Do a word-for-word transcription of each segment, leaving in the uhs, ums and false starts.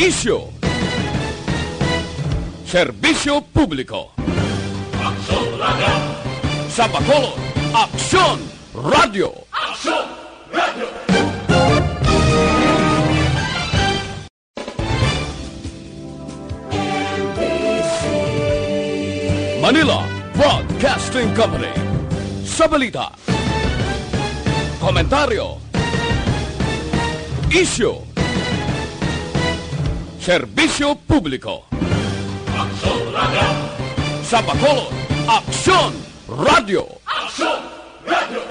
Isyu. Serbisyo publiko. Aksyon Radio. Sa Bacolod, Aksyon Radio. Aksyon Radio. Manila Broadcasting Company. Sa balita, komentaryo, isyu, serbisyo publiko. Aksyon Radio. Sa Bacolod, Aksyon Radio. Aksyon Radio.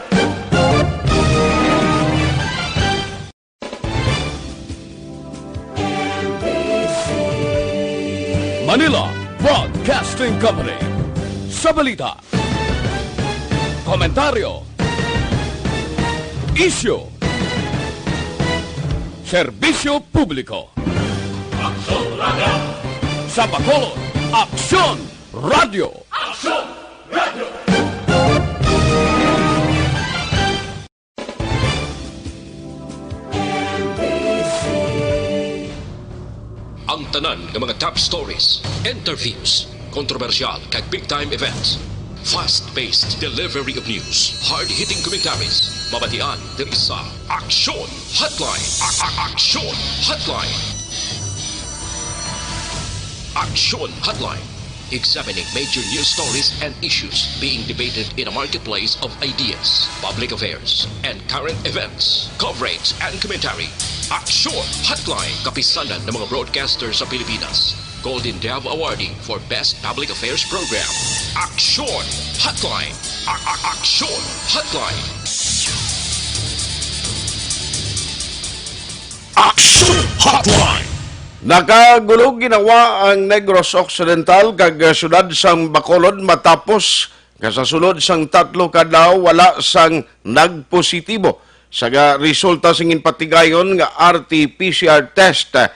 Manila Broadcasting Company. Sa balita, komentaryo, isyu, serbisyo publiko. Aksyon Radio. Sa Bacolod, Aksyon Radio. Aksyon Radio. Ang tanan nga mga top stories, interviews, kontrobersyal kag big time events. Fast-paced delivery of news, hard-hitting commentaries, mabatian diri sa Aksyon Hotline. A- a- Aksyon Hotline. Aksyon Hotline. Examining major news stories and issues being debated in a marketplace of ideas, public affairs, and current events. Coverage and commentary. Aksyon Hotline. Kapisanan ng mga broadcaster sa Pilipinas. Golden Dove Awardee for Best Public Affairs Program. Aksyon Hotline. A- a- Aksyon Hotline. Aksyon Hotline. Nakagulo ginawa ang Negros Occidental kag, ah, siyudad sang Bacolod matapos nga sa sulod sang tatlo ka adlaw wala sang nagpositibo sa ga-, resulta sing ginpatigayon nga R T P C R test, ah,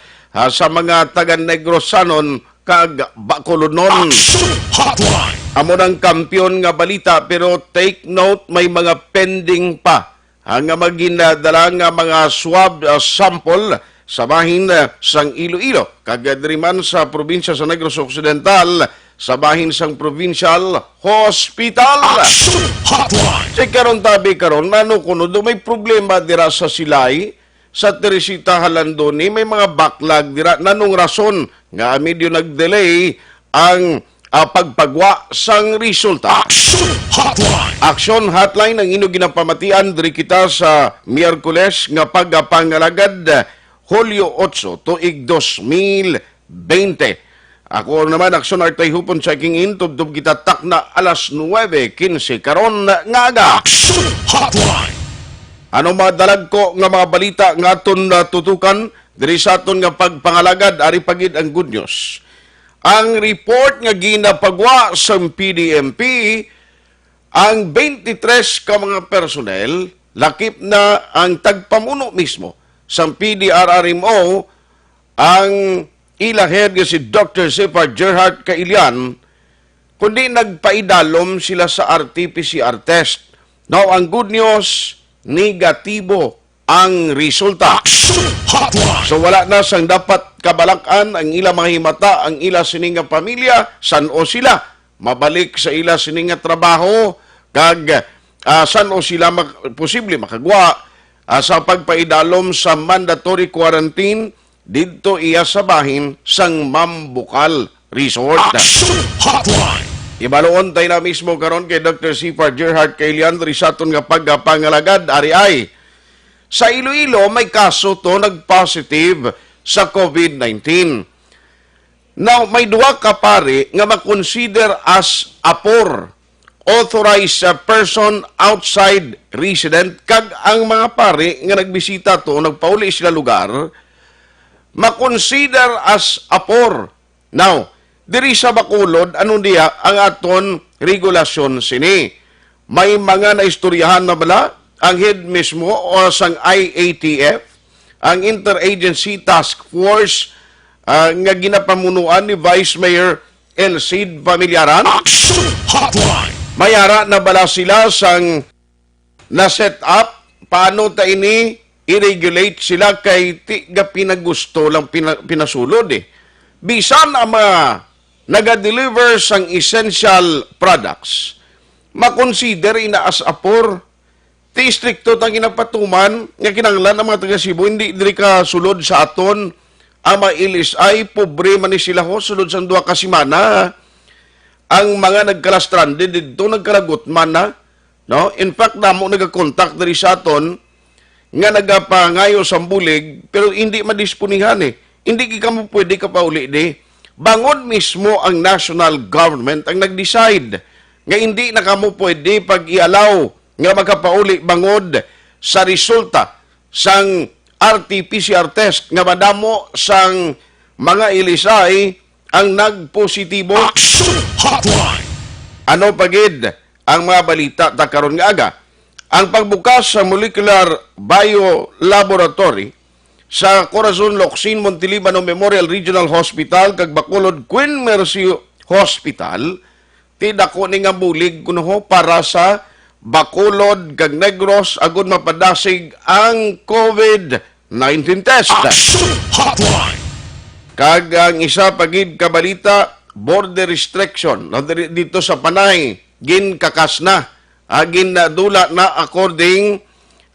sa mga taga Negrosanon kag Bacolodnon. Aksyon Hotline. Amo nang kampiyon nga balita, pero take note, may mga pending pa ang mga ginadala nga mga swab, ah, sample sa bahin, ah, sang Iloilo, kag, ah, diri man sa probinsya sa Negros Occidental, sa bahin sang Provincial Hospital. Aksyon Hotline. Si karon, tabi karon, ano kuno do may problema dira sa Silay, sa Teresita Jalandoni, may mga backlog dira. Nanong rason nga medyo nag-delay ang, ah, pagpagwa sang resulta? Aksyon Hotline. Aksyon Hotline ang inyo ginapamatian diri kita sa Miyerkules nga pagpangalagad, Hulyo otso, tuig dos mil bente. Ako naman, Aksyon Artay Hupon, checking in. Tubtob kita takna alas nuebe quince karon nga aga. Aksyon Hotline. Ano mga dalagko nga mga balita nga aton natutukan diri sa aton nga pagpangalagad? Ari pa gid ang good news. Ang report nga ginapagwa sang P D M P, ang twenty-three ka mga personnel, lakip na ang tagpamuno mismo sang P D R R M O, ang ila head nga si Doctor Sefard Gerhart Kailian, kundi nagpaidalom sila sa R T P C R test. Now, ang good news, negatibo ang resulta. Aksyon Hotline. So, wala na sang dapat kabalak-an ang ila mga himata, ang ila sini nga pamilya, san-o sila mabalik sa ila sini nga trabaho, kag, ah, san-o sila mak-, posible makagwa, ah, sa pagpaidalom sa mandatory quarantine didto iya sa bahin sang Mambukal Resort. Aksyon Hotline. Ibaluon tayo na mismo karon kay Doctor Sefard Gerhart Kailian diri sa aton nga pagpangalagad. Ari ay, sa Iloilo, may kaso to nag-positive sa COVID nineteen. Now, may duha ka pari nga makonsider as apor, authorized, uh, person outside resident, kag ang mga pari nga nagbisita to, nagpauli sila lugar, makonsider as apor. Now, diri sa Bacolod, ano diya ang aton regulasyon sini? May mga naistoryahan na bala ang head mismo o sang I A T F, ang Interagency Task Force, ah, nga ginapamunuan ni Vice Mayor Elcid Familiaran? Action Hotline! May ara na bala sila sang na-set up? Paano ta ini i-regulate sila kay ti ga pinagusto lang pina-, pinasulod eh. Bisan ang mga naga-deliver sang essential products, makonsider ina as a poor. Ti istrikto tang ginapatuman nga kinahanglan ang mga taga Cebu hindi diri ka sulod sa aton ang mga L S I, pobre man ni sila ho, sulod sang duha ka semana. Ang mga nagkala-stranded didto, nagkalagot man na, no? In fact, damo nagakontak diri sa aton nga nagapangayo sang bulig, pero hindi madisponihan eh. Hindi gid kamo pwede kapauli di. Bangod mismo ang national government ang nag-decide nga hindi na kamo pwede pag-i-allow nga makapauli bangod sa resulta sang R T P C R test nga madamo sang mga L S I ang nagpositibo. Action Hotline! Ano pa gid ang mga balita ta karon nga aga? Ang pagbukas sa molecular biolaboratory sa Corazon Locsin Montelibano Memorial Regional Hospital kag Bacolod Queen Mercy Hospital, ti dako ni nga bulig kuno ho para sa Bacolod kag Negros agud mapadasig ang COVID nineteen test. Action Hotline! Kag ang isa pa gid ka balita, border restriction, no, diri, dito sa Panay, ginkakas na, ah, ginadula na according,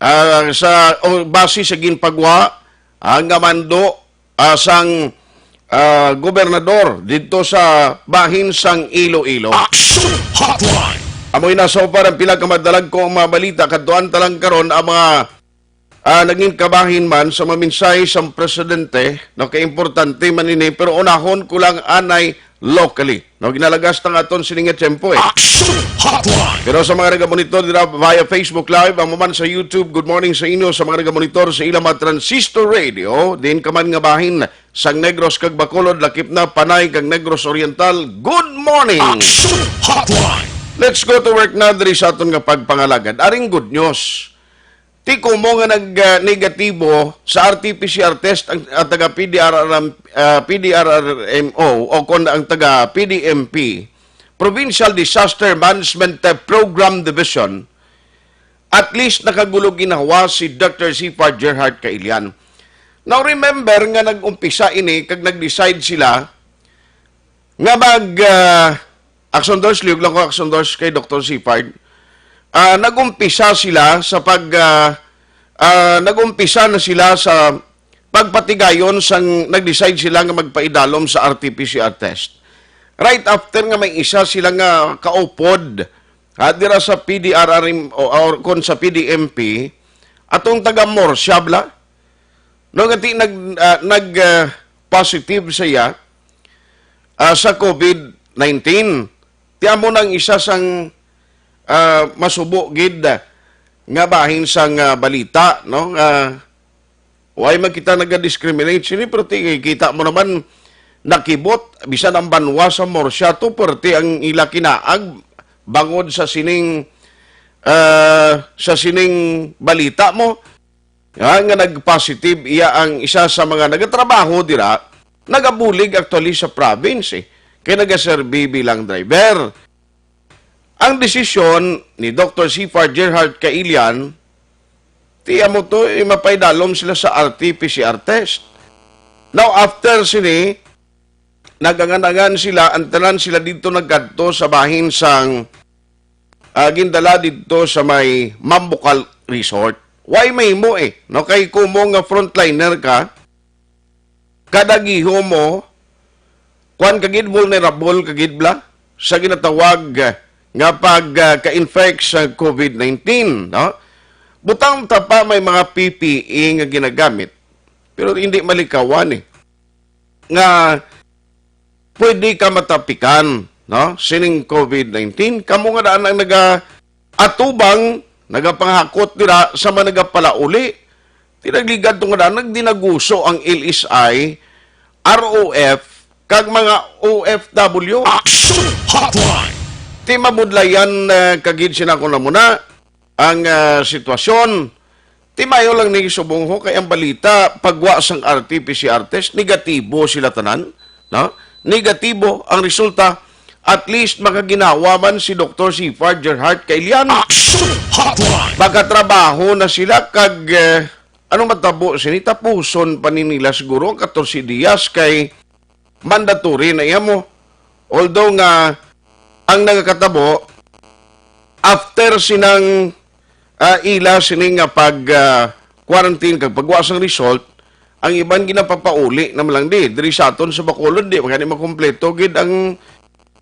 ah, sa, o base sa ginpagwa, ah, nga mando, ah, sang, ah, gobernador dito sa bahin sang Iloilo. Action Hotline! Amoy na so far ang pila ka madalagko nga mga balita. Kadtuan ta lang karon ang mga, ah, naging kabahin man sa mga mensahe sang presidente, no, kay importante man ini, pero unahon ko lang anay locally. No, ginalagas ta nga aton sini nga tiyempo eh. Action Hotline! Pero sa mga nagamonitor dira via Facebook Live, ang man sa YouTube, good morning sa inyo. Sa mga nagamonitor sa ilang mga transistor radio, din ka man nga bahin sang Negros kag Bacolod, lakip na Panay kag Negros Oriental, good morning! Action Hotline! Let's go to work na diri sa aton nga pagpangalagad. Aring good news. Ti kumo nga nag, ah, negatibo sa R T P C R test ang, ang taga P D R R M, ah, P D R R M O o kon ang taga P D M P, Provincial Disaster Management, ah, Program Division, at least nakagulo ginawa si Doctor Sifar Gerhard Kailian. Now, remember nga nag-umpisa ini kag nag-decide sila nga mag, ah, Action Doors, liyog lang ko Action Doors kay Doctor Sifard. Ah, nag-umpisa sila sa pag, ah, ah, nag-umpisa na sila sa pagpatigayon sang nag-decide sila nga magpaidalom sa R T P C R test. Right after nga may isa sila nga kaupod, ha, dira sa P D R R M o, or kon sa P D M P, atong taga Murcia bala, no, nga ti nag, ah, nag, ah, positive siya, ah, sa COVID nineteen. Ti amo nang isa sang, ah, masubo gid, ah, nga bahin sang, ah, balita, no? Nga way man kita naga-discriminate sini, pero ti, kita mo naman nakibot, bisan ang banwa sa Murcia to, perti ang ila kinaag bangod sa sining, ah, sa sining balita mo. Ah, nga nag-positive iya ang isa sa mga nagatrabaho dira, nagabulig actually sa province, eh, kay nagaserbi bilang driver. Ang desisyon ni Doctor Sifar Gerhard Kailian, ti amo to, eh, mapaidalom sila sa R T P C R test. Now, after sini, nagangan-angan sila, ang tanan sila dito nagkadto sa bahin sang, ah, gindala dito sa may Mambucal Resort. Way mahimo eh, no? Kay kumo nga frontliner ka, kada gihom mo, kuwan ka gid, vulnerable ka gid bala sa ginatawag, ah, nga pag, ah, ka-infect sa COVID nineteen, no? Butang ta pa may mga P P E nga ginagamit, pero hindi malikawan eh. Nga pwede ka matapikan, no? Sining COVID nineteen. Kamo nga daan ang nagaatubang, nagapanghakot dira sa mga nagapalauli. Tinagligad to nga daan, nagdinaguso ang L S I, R O F, kag mga O F W. Action Hotline! Ti mabudlayan, eh, kagid sina ko na muna ang, ah, sitwasyon. Ti mayo lang ni subong ho kay ang balita, pagwa sang R T P C R test, negatibo sila tanan, no? Negatibo ang resulta. At least makaginawa man si Doktor Sifar Gerhard Kailian. Action Hotline! Makatrabaho na sila kag, eh, Ano matabo sini? Tapuson pa ni nila siguro ang katorse dias kay mandatory na iya mo. Although nga ang nagakatabo, after sinang, ah, ila sini nga pag, ah, quarantine kag pagwa sang result, ang iban ginapapauli naman lang di. Diri sa aton sa Bacolod, di man gani makumpleto gid ang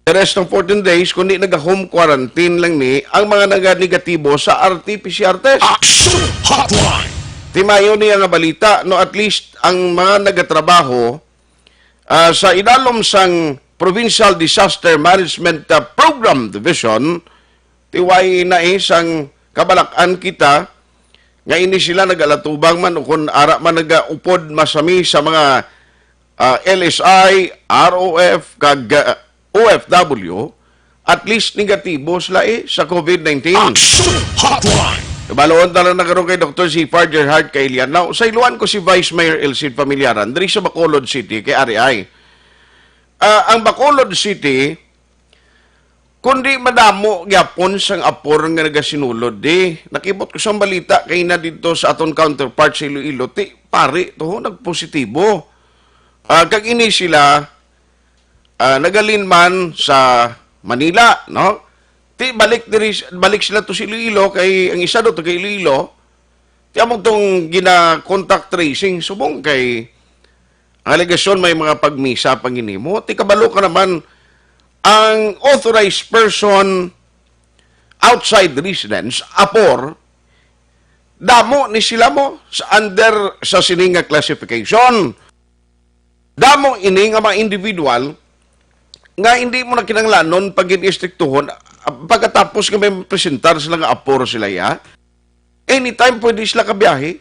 the rest ng fourteen days, kundi naga-home quarantine lang ni ang mga naga-negatibo sa R T P C R test. Action Hotline! Timayo niya nga balita, no, at least ang mga nagatrabaho, ah, sa idalom sang Provincial Disaster Management, ah, Program Division, tiway na, eh, sang kabalak-an kita nga ini sila nagalatubang man o kon ara man nagaupod masami sa mga, ah, L S I, R O F, kag, ah, O F W, at least negatibo sila, eh, sa COVID nineteen. Action Hotline! Baloon ta lang na karon kay Doktor Zephyr Gerhard Kailian. Now, sa iluan ko si Vice Mayor Elcid Familiaran, diri sa Bacolod City, kay Ari ay. Ah, ang Bacolod City, kundi madamo gyapon sang apor nga nagasinulod di. Nakibot ko sang balita kay na dito sa aton counterpart sa Iloilo, ti pari to, nagpositibo. Ah, kag ini sila, ah, nagalin man sa Manila, no? Ti balik diri, balik sila to sa Iloilo kay ang isa do taga Iloilo. Ti among tong gina-contact tracing subong kay ang alegasyon may mga pagmisa panginimo. Ti kabalo ka naman, ang authorized person outside residence, apor, damo ni sila mo sa under sa sini nga classification. Damo ini nga mga individual nga hindi mo na kinahanglanon pag-istriktuhon, ah, pagkatapos nga may presentar sila nga apor sila, ya. Anytime pwede sila kabiyahe,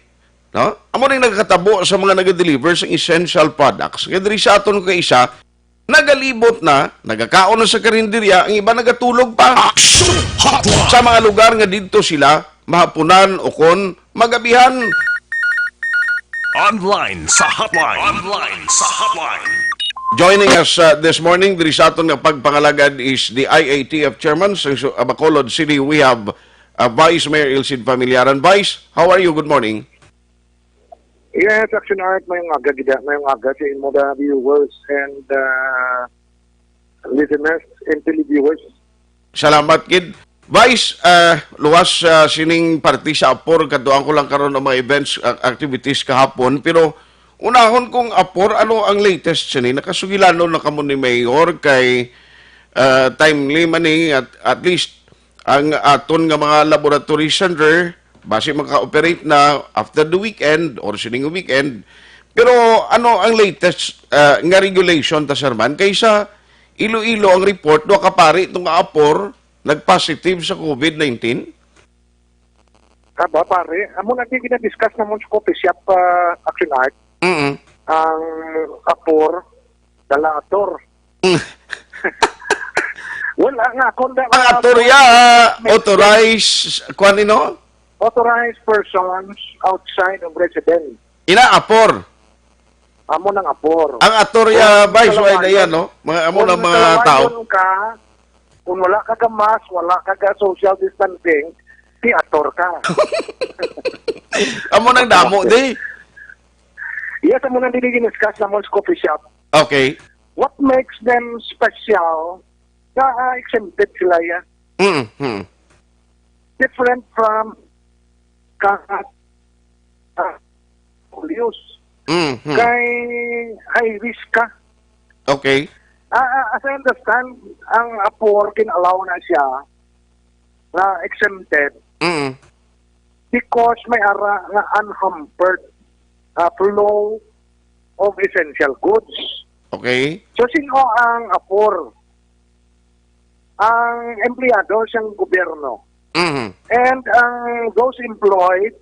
no? Amo ning nagkatabo sa mga naga-deliver sa essential products. Kaya diri sa aton kaisa, nagalibot na, nagakaon na sa karinderya, ang iba nagatulog pa. Action Hotline! Sa mga lugar nga didto sila mahapunan o kon magabihan. Online sa hotline. Online sa hotline. Joining us, uh, this morning, diri sa aton nga pagpangalagad is the I A T F chairman sa su-, uh, Bacolod City. We have, uh, Vice Mayor Elcid Familiaran. Vice, how are you? Good morning. Yes, Action Art, mayong aga gid, mayong aga sa imo, the viewers and, uh, listeners and televiewers. Salamat gid. Vice, ah, luwas, ah, sining parte sa apor, kaduan ko lang karon ang mga events, ah, activities kahapon, pero unahon kong apor, ano ang latest sini? Nakasugilanon na kamo ni Mayor kay, ah, timely man ni at, at least ang aton nga mga laboratory center basi maka-operate na after the weekend or sining weekend. Pero ano ang latest, ah, nga regulation ta, sir, man? Kaysa Iloilo ang report, duha ka pari itong apor nag-positive sa COVID nineteen? Aba, pare, amo na di gina-discuss namon sa coffee shop, ah, Action Art. Mm. Ang apor, dala ator. Mm. Wala nga, kung da-, Ang ator ya, authorized, kwan, no? Authorized persons outside of residence. Ina apor. Amo nang apor. Ang ator ya, Kung Vice, wala na kalawayon, yan, no? Mga, amo kung na mga tao. kalawayon ka, kung wala ka ga mask, wala ka ga social distancing, ti ator ka. Amo nang damo, di? Yes, amo nang dili giniskas namon sa coffee shop. Okay. What makes them special? Ka, ah, exempted sila, ya. Mm, mm. Different from ka, ah, Julius. Mm, mm. Kay high risk ka. Okay. Ah, ah, as I understand, ang apor gin-allow na siya na exempted Mm. because may ara nga unhampered, ah, flow of essential goods. Okay. So, sino ang apor? Ang empleyado sang gobyerno. Mhm. And ang those employed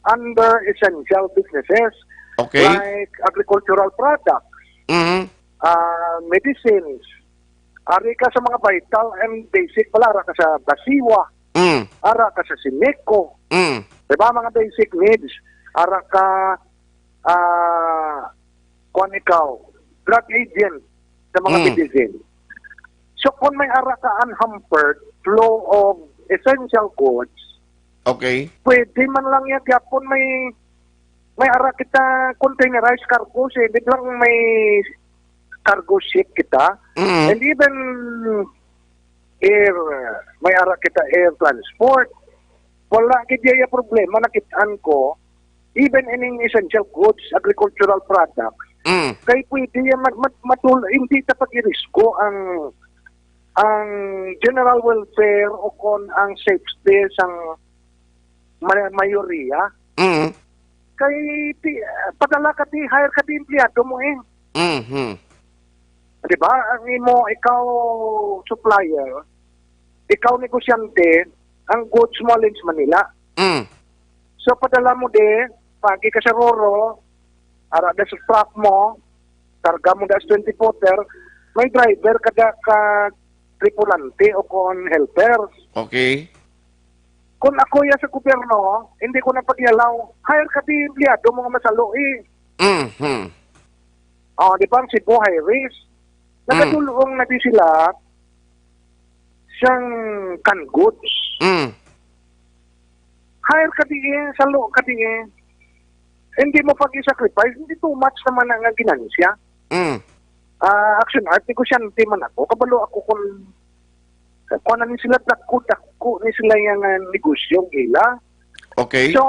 under essential businesses Okay. like agricultural products, Mhm. ah, medicines. Ari ka sa mga vital and basic pala, ara ka sa Basiwa, Mm. ara ka sa Simeco. Mm. Diba, mga basic needs. Ara ka, ah, kuwan ikaw, drug agent sa mga Mm. medicine. So, kung may ara ka unhampered flow of essential goods, Okay. pwede man lang yan gyapon may may ara kita containerized cargo, eh. Di lang may cargo ship kita. Mm. And even air, may ara kita air transport. Wala gid iya problema, nakit-an ko. Even ining essential goods, agricultural products, Mm. kay pwede yan mat-, mat-, matul-, hindi ta pag-irisko ang, ang general welfare o kon ang safety sang ma-, mayoriya. Mm. Kay ti-, padala ka ti, hire ka ti empleyado mo eh. Mhm. Di ba? Ang imo, ikaw supplier, ikaw negosyante, ang goods mo alin sa Manila. Mm. So, padala mo di, pagi ka sa Roro, ara da sa truck mo, karga mo da sa twenty footer, may driver kada ka tripulante o kon helpers. Okay. Kung ako ya sa gobyerno, hindi ko na pag-allow, hire ka di empleyado mo nga masalo eh. Mhm. Oh, di ba ang Cebu Highways? Mm. Nakadulong na di sila sang canned goods. Mm. Hire ka di eh, salo ka di eh. Hindi mo pag-i-sacrifice, hindi too much naman ang ginansya. Mm. Ah, Action Art, negosyante man ako. Kabalo ako kung, kung ano ni sila, dako-dako ni sila yung ah, negosyo, gila. Okay. So,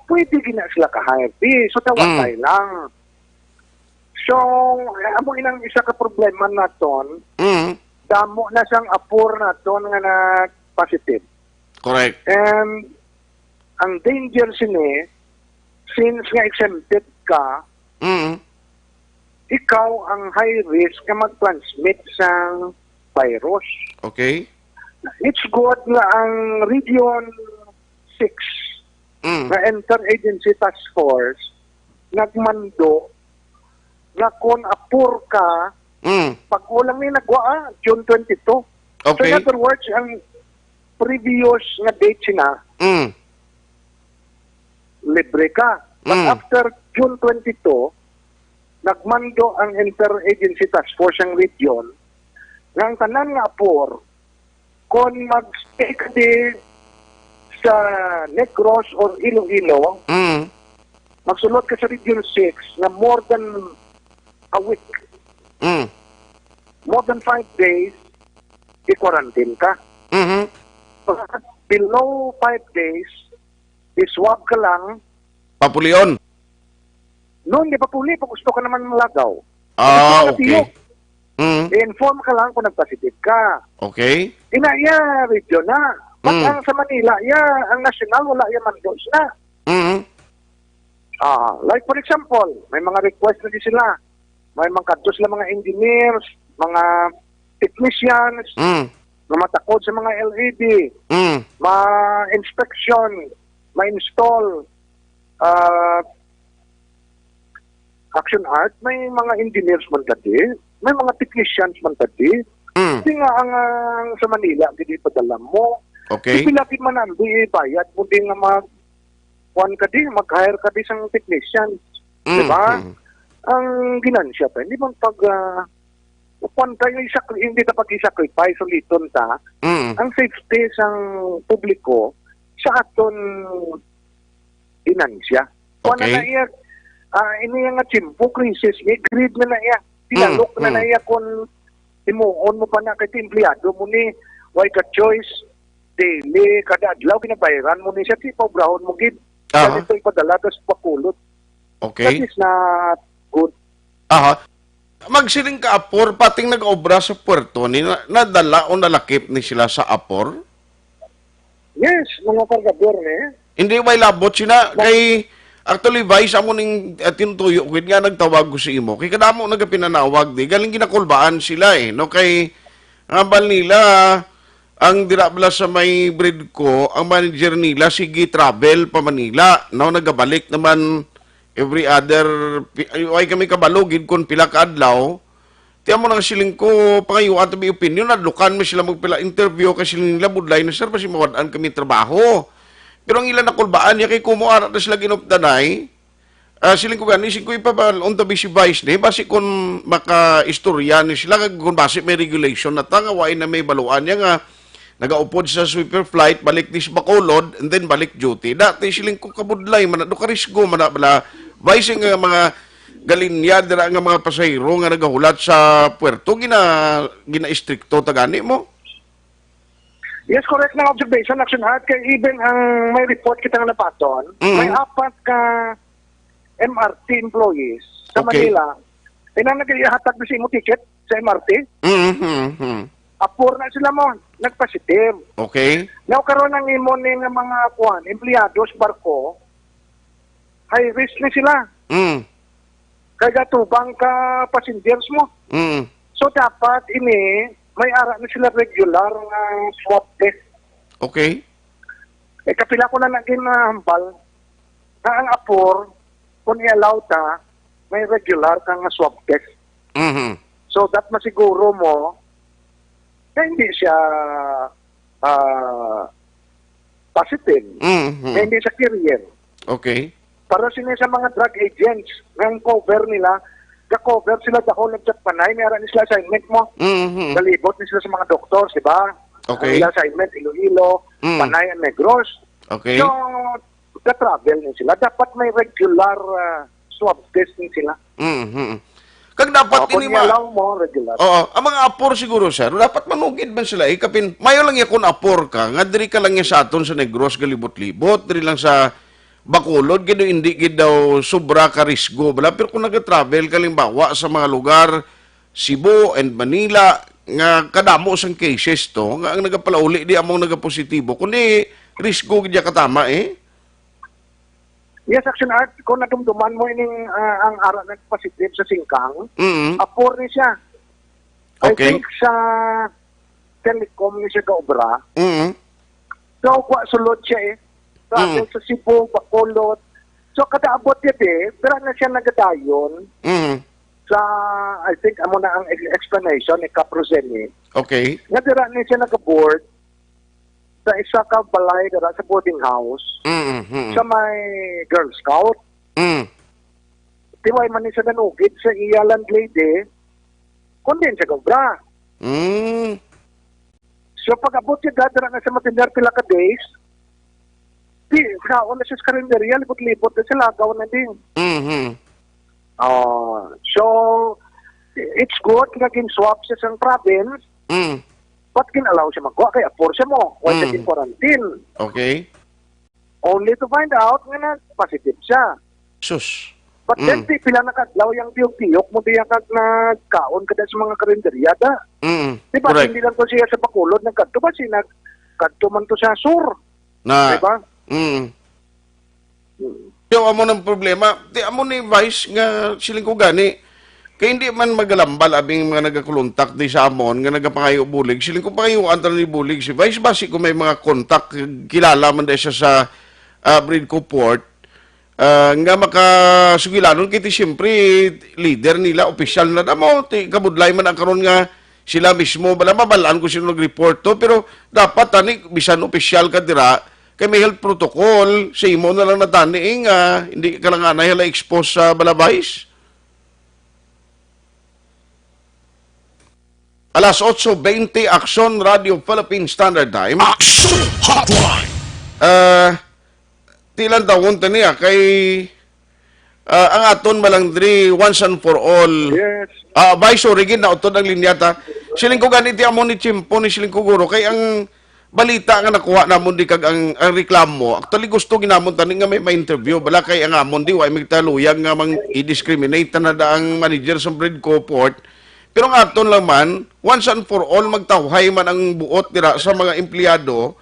pwede gina sila ka-hire. So, tawag Mm. tayo lang. So, eh, amo inang isa ka problema naton, Mm. damo na sang apor naton nga nag-positive. Correct. And ang danger sini, since nga exempted ka, Mm. ikaw ang high risk nga mag-transmit sang virus. Okay. It's good nga ang Region six Mm. nga Interagency Task Force nagmando nga kon apor ka, Mm. pag-o lang ni nagwa, ah, June twenty-two. So, in Okay. other words, ang previous nga date sina, Mm. libre ka. But Mm. after June twenty-two, nagmando ang Interagency Task Force ang region nga ang tanan nga apor, kon mag-stay ka di sa Negros or Iloilo, Mm. magsulod ka sa Region six na more than a week, Mm. more than five days, i-quarantine ka. Mhm. Below five days, i-swab ka lang. Papulion? No, hindi papuli. Pag gusto ka naman malagaw. Ah, Gusto ka okay. natiyok. Mm. I-inform ka lang kung nag-positive ka. Okay. Ina iya, region na. But Mm. ang sa Manila, iya, ang national, wala iya mandos na. Mm. Ah, like for example, may mga request na di sila. May mga kadto sila mga engineers, mga technicians, Mm. nga matakod sa mga L E D, Mm. ma-inspection, ma-install, ah, Action Art, may mga engineers man tadi, may mga technicians man tadi. Mm. Di nga ang, ang sa Manila, gid ipadala mo. Okay. Di pila gid man ang di bayad mo di nga mag, kuwan ka di, mag-hire ka di sang technicians. Mm, Di ba? mm. Ang ginansya pa, hindi man pag, ah, kuwan tayo, isakri-, hindi ta pag-i-sacrifice, uliton ta, Mm. ang safety sang publiko sa aton ginansya. Kuwan na Okay. na iya, ah, ini nga tiyempo, crisis, may greed na na iya. Tinalok Mm, na na mm. iya kung himuon mo pa na kay ti empleyado mo ni, why ka choice, daily, kada adlaw, ginabayaran mo ni siya, ti paobrahon mo gid. Aha. Kasi ito ipadala, tas pakulot. Okay. That is not good. Aha. Magsiling ka, apor, pating nag-obra sa puerto, ni na, nadala o nalakip ni sila sa apor? Yes, mga kargador, eh. Hindi, may labot sina. Ba- Kay, actually, Vice, amo ning, ah, tinutuyo ko, nga nagtawag ko sa imo. Kay kadamo nagapinanawag, di. Galing ginakulbaan sila, eh, no? Kay, ang abal nila, ang dira bala sa may bread ko, ang manager nila, sige, travel pa Manila, no? Nagabalik naman every other, pi-, ay, ay kami kabalo, gid, kung pila ka adlaw. Ti amo nang siling ko, pangayuan tabi opinion, nadlukan mi sila magpila interview, kay siling nila, budlay na, sir, basi mawad-an kami trabaho. Pero ang ila nakulbaan niya, kay kumo ara na sila ginupdanay, ah, siling ko gani, siling ko ipabal-on tabi si Vice ni, basi kung makaistorya ni sila, kag kung basi may regulation na ta, nga wain na may baluan niya nga, Nagaupod sa sweeper flight, balik ni sa Bacolod, and then balik duty. Dati siling ko kabudlay man na, do karisgo man na bala. Vice nga mga galinya dira nga mga pasahero nga nagahulat sa puerto, gina, gina-istrikto ta gani mo? Yes, correct na observation, Action Heart. Kay even ang may report kita nga nabaton, Mm. may apat ka M R T employees sa Okay. Manila, inang nagahatag na sa imo ticket sa M R T. Mm-hmm. Apor na sila mo, nagpositive. Okay. Now, karon ang imo ni nga mga kuan, empleyado sa barko, high risk ni sila. Mm. Kay gatubang ka passengers mo. Mm. So, dapat ini, may ara na sila regular nga swab test. Okay. Eh, kapila ko na naging nahambal na ang apor, kung i-allow ta, may regular ka nga swab test. Mm-hmm. So, that masiguro mo na hindi siya, ah, positive, Mm-hmm. na hindi siya carrier. Okay. Para sini sa mga drug agents, nga ang cover nila, ga-cover sila the whole of that Panay, may ara ni sila assignment mo. Mm-hmm. Galibot ni sila sa mga doktor, di ba? Okay. Ang ila assignment, Iloilo, Mm. Panay, and Negros. Okay. So, ga-travel ni sila. Dapat may regular, ah, swab test ni sila. Mm-hmm. Kag dapat Oh, ini kung ma- i-allow mo, regular. Oo, ang mga apor siguro, sir, dapat manugid man sila, eh, kapin, mayo lang ya kung apor ka, nga diri ka lang ya sa aton sa Negros, galibot-libot, diri lang sa Bacolod, gid hindi gid daw sobra ka risgo, bala. Pero kung nag-travel ka, halimbawa, sa mga lugar, Cebu and Manila, nga kadamo sang cases to, nga ang nagapalauli di among nagapositibo, kundi risgo gid ya katama, eh. Yes, Action Art, kung nadumduman mo ining, ah, ang ara nagpositive sa singkang, Mm. apor ni siya. I Okay. think sa Telecom ni siya gaobra. Mm. So, wa sulod siya eh. Travel Mm. sa Cebu, Bacolod. So, kada abot niya di, dira na siya nagadayon Mm. sa, I think, amo na ang ex-, explanation ni Cap Rosemi. Okay. Nga dira ni siya nag-board sa isa ka balay dira sa boarding house Mm, mm. sa may Girl Scout. Mm. Di ba, man ni siya nanugid sa iya landlady, kung din siya gaobra. Mm. So, pag-abot siya, dad, dira na siya matindar pila ka days, di, kaon na siya sa karinderya, libot-libot na siya, lagaw na din. Mhm. Ah, so, it's good nga gin-swab siya sa province, Mm. but gin-allow siya magkuha kay apor siya mo, wala siya Mm. gin-quarantine. Okay. Only to find out nga nag-positive siya. Sus. But then, Mm. di, pila na kadlaw yang tiyok-tiyok mo diya kag nagkaon ka sa mga karinderya, da? Mm. Di ba, Correct. hindi lang to siya sa Bacolod, nagkadto ba siya, nagkadto man to sa sur? Na. Di ba? Mm. Mm. Yo, amo nang problema. Di, amo ni Vice nga siling ko gani, kay hindi man magalambal abing mga nagakuluntak di sa amon nga nagapangayo bulig. Siling ko pangayuan ta ni bulig si Vice, basi kung may mga kontak, kilala man di siya sa, ah, Bridco Port, ah, nga makasugilanon kay ti siyempre leader nila, opisyal na damo, ti kabudlay man ang karon nga sila mismo, bala mabalaan ko sino nag-report to, pero dapat tani bisan opisyal ka dira, kay may health protocol, sa imo na lang natani, eh, nga hindi ka lang anay hala expose sa balabais. Alas otso bente, Aksyon Radio Philippine Standard Time. Aksyon Hotline. Ah, ti lang tawon tani, ah, kay, ah, ang aton malang diri once and for all. Yes. Ah, Vice, sorry, gid nautod ang linya ta. Siling ko gani ti amo ni Chimpo ni siling ko guro kay ang balita nga nakuha namon di kag ang, ang reklamo. Actually, gusto ginamon tani nga may ma-interview. Bala kay ang amon di, wa may taluyag nga mang i-discriminate na da ang manager sa Bridco Port. Pero ang aton lang man, once and for all, magtawhay man ang buot dira sa mga empleyado.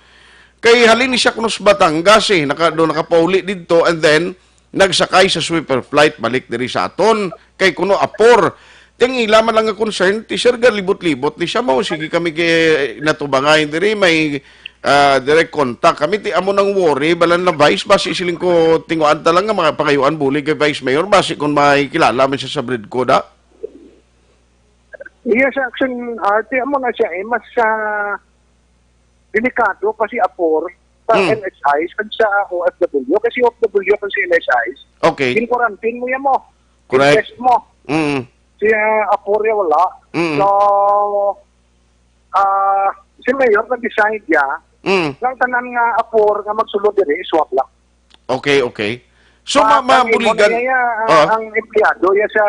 Kay halin ni siya kuno sa Batangas eh, naka, do nakapauli didto and then nagsakay sa sweeper flight balik diri sa aton. Kay kuno apor. Ting ila man lang nga concern, ti sir galibot-libot ni siya, mao sige kami kay natubangay diri, may, ah, direct contact kami, ti amo nang worry, balan na Vice, basi siling ko tinguan ta lang nga mga pangayuan bulig kay Vice Mayor, basi kung may kilala man siya sa Bridco da. Yes, Action Art, amo na siya eh, mas, ah, delikado pa si apor sa Hmm. N H I kag sa O F W, kasi O F W kag sa N H I, Okay. in quarantine mo yan mo. Correct. In test mo. Mm. Si, ah, apor ya wala. Mm. So, ah, si Mayor nag-decide ya, Mm. nga ang tanan nga apor nga magsulod diri, swab lang. Okay, okay. So, ma-, Matangin mo mabuligan, na iya, ah, ah. ang empleyado ya sa,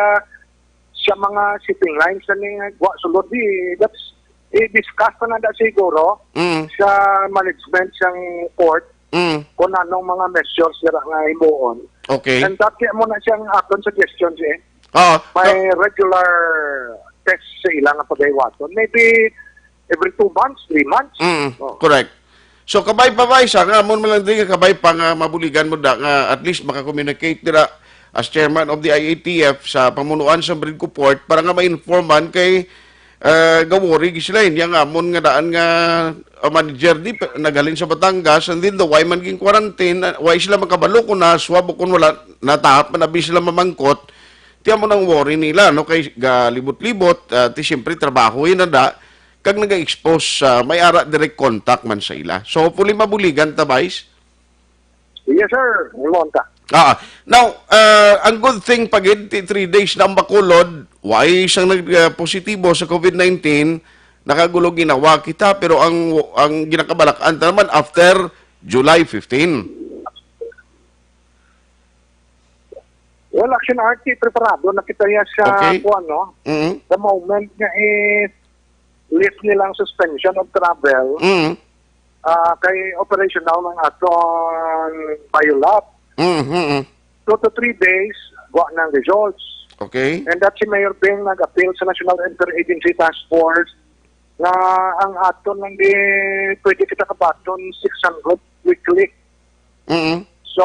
sa mga shipping lines na ning wa sulod, di, that's, i-discuss pa na da siguro Mm. sa management sang port Mm. kung anong mga measures nila nga himuon. Okay. And that kaya mo na siyang aton suggestions eh. Ah, May ka- regular test sa ilang nga pagaywaton. Maybe every two months, three months. Mm, Oh. correct. So, kabay pa ba, isa nga, amon man lang din, kabay pa nga mabuligan mo da, nga at least maka-communicate dira as chairman of the I A T F sa pamunuan sa Bridco Port para nga ma-informan kay, eh, ga-worry sila, yun, yung amon nga daan nga, uh, manager di, pe-, naghalin sa Batangas, and then the why man ging quarantine, uh, why sila makabalo kung na-swab o kung wala, natahap man abi sila mamangkot, ti amo nang worry nila, no, kay galibot-libot, ah, ti siyempre trabaho yun na da, kag naga-expose sa may ara direct contact man sa ila. So, hopefully, mabuligan ta, Vice. Yes, sir. Himon ta. Ah, now, ah, ang good thing pa gid, ti three days na ang Bacolod, way siyang nag, ah, positibo sa covid nineteen, nakagulo ginawa kita, pero ang, ang ginakabalakan ta naman after July fifteen. Well, Action Archie, preparado na kita ya sa Okay. kuwan, no? Mm. The moment nga i-lift nila ang suspension of travel, Mm. ah, kay operational ng aton biolab. Mm, mm, mm. Two to three days, wa na ang results. Okay. And that si Mayor Beng nag-appeal sa National Interagency Task Force nga ang aton lang di pwede kita kabaton six hundred weekly. Mm. So,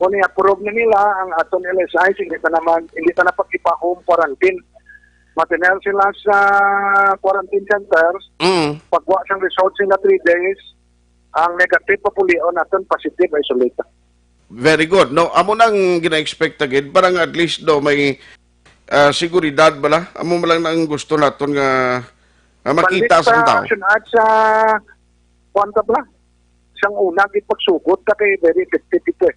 kung i-approve na nila ang aton L S I, hindi ta naman, hindi ta na pag-ipa-home quarantine. Matinel sila sa quarantine centers. Mm. Pagwa sang result sila three days, ang negative papulion naton positive, isolate. Very good. No, amo nang gina-expect ta gid para nga at least do may, ah, seguridad bala. Amo man lang nang gusto naton nga, nga makita Balik sa sa tao. Action Arts sa kuwan ta bala. Sang una gid pagsugod ta kay very effective ito eh.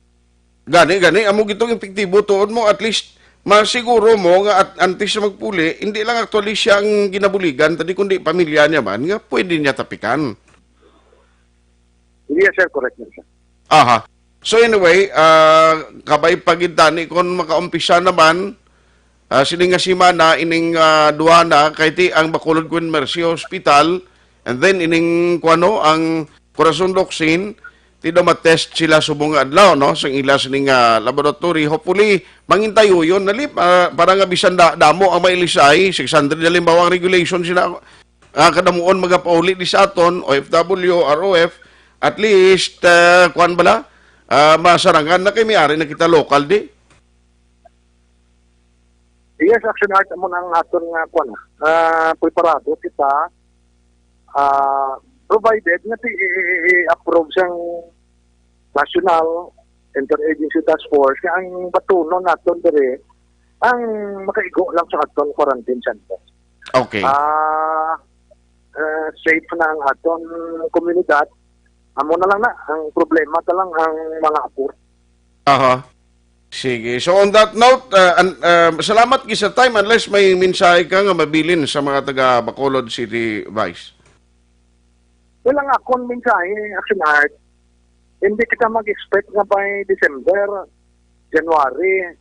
Gani, gani, amo gitong epektibo tuod mo at least masiguro mo nga at antes sa magpuli, hindi lang actually siya ang ginabuligan, tadi kundi pamilya niya man nga pwede niya tapikan. Yes, sir. Correct, sir. Aha. So anyway, ah, kabay pa gid tani kon makaumpisa naman, ah, sini nga semana ining, ah, duha na kay ti ang Bacolod Queen Mercy Hospital and then ining kuano ang Corazon Locsin, ti daw matest sila subong nga adlaw, no, sa ila sini nga laboratory. Hopefully, mangintayo yun, nalip, ah, para nga bisan da, damo ang mailisay, six hundred halimbawa ang regulation sila, ah, kadamuon magapauli di sa aton, O F W, R O F, at least, ah, kuwan bala, ah, masarangan na kay may ari na kita local di. Yes, Action Art, amo na ang aton nga kuwan, ah, preparado kita, ah, provided nga ti-, i-, i-, i-approve sang National Interagency Task Force nga ang batunon naton diri ang makaigo lang sa aton quarantine center. Okay. Ah, eh, safe na ang aton komunidad. Amo na lang na. Ang problema ta lang ang mga apor. Aha. Sige. So on that note, uh, an-, uh, salamat gid sa time unless may mensahe ka nga mabilin sa mga taga Bacolod City, Vice. Well, ang akon mensahe, Action Art, hindi kita mag-expect nga by December, January,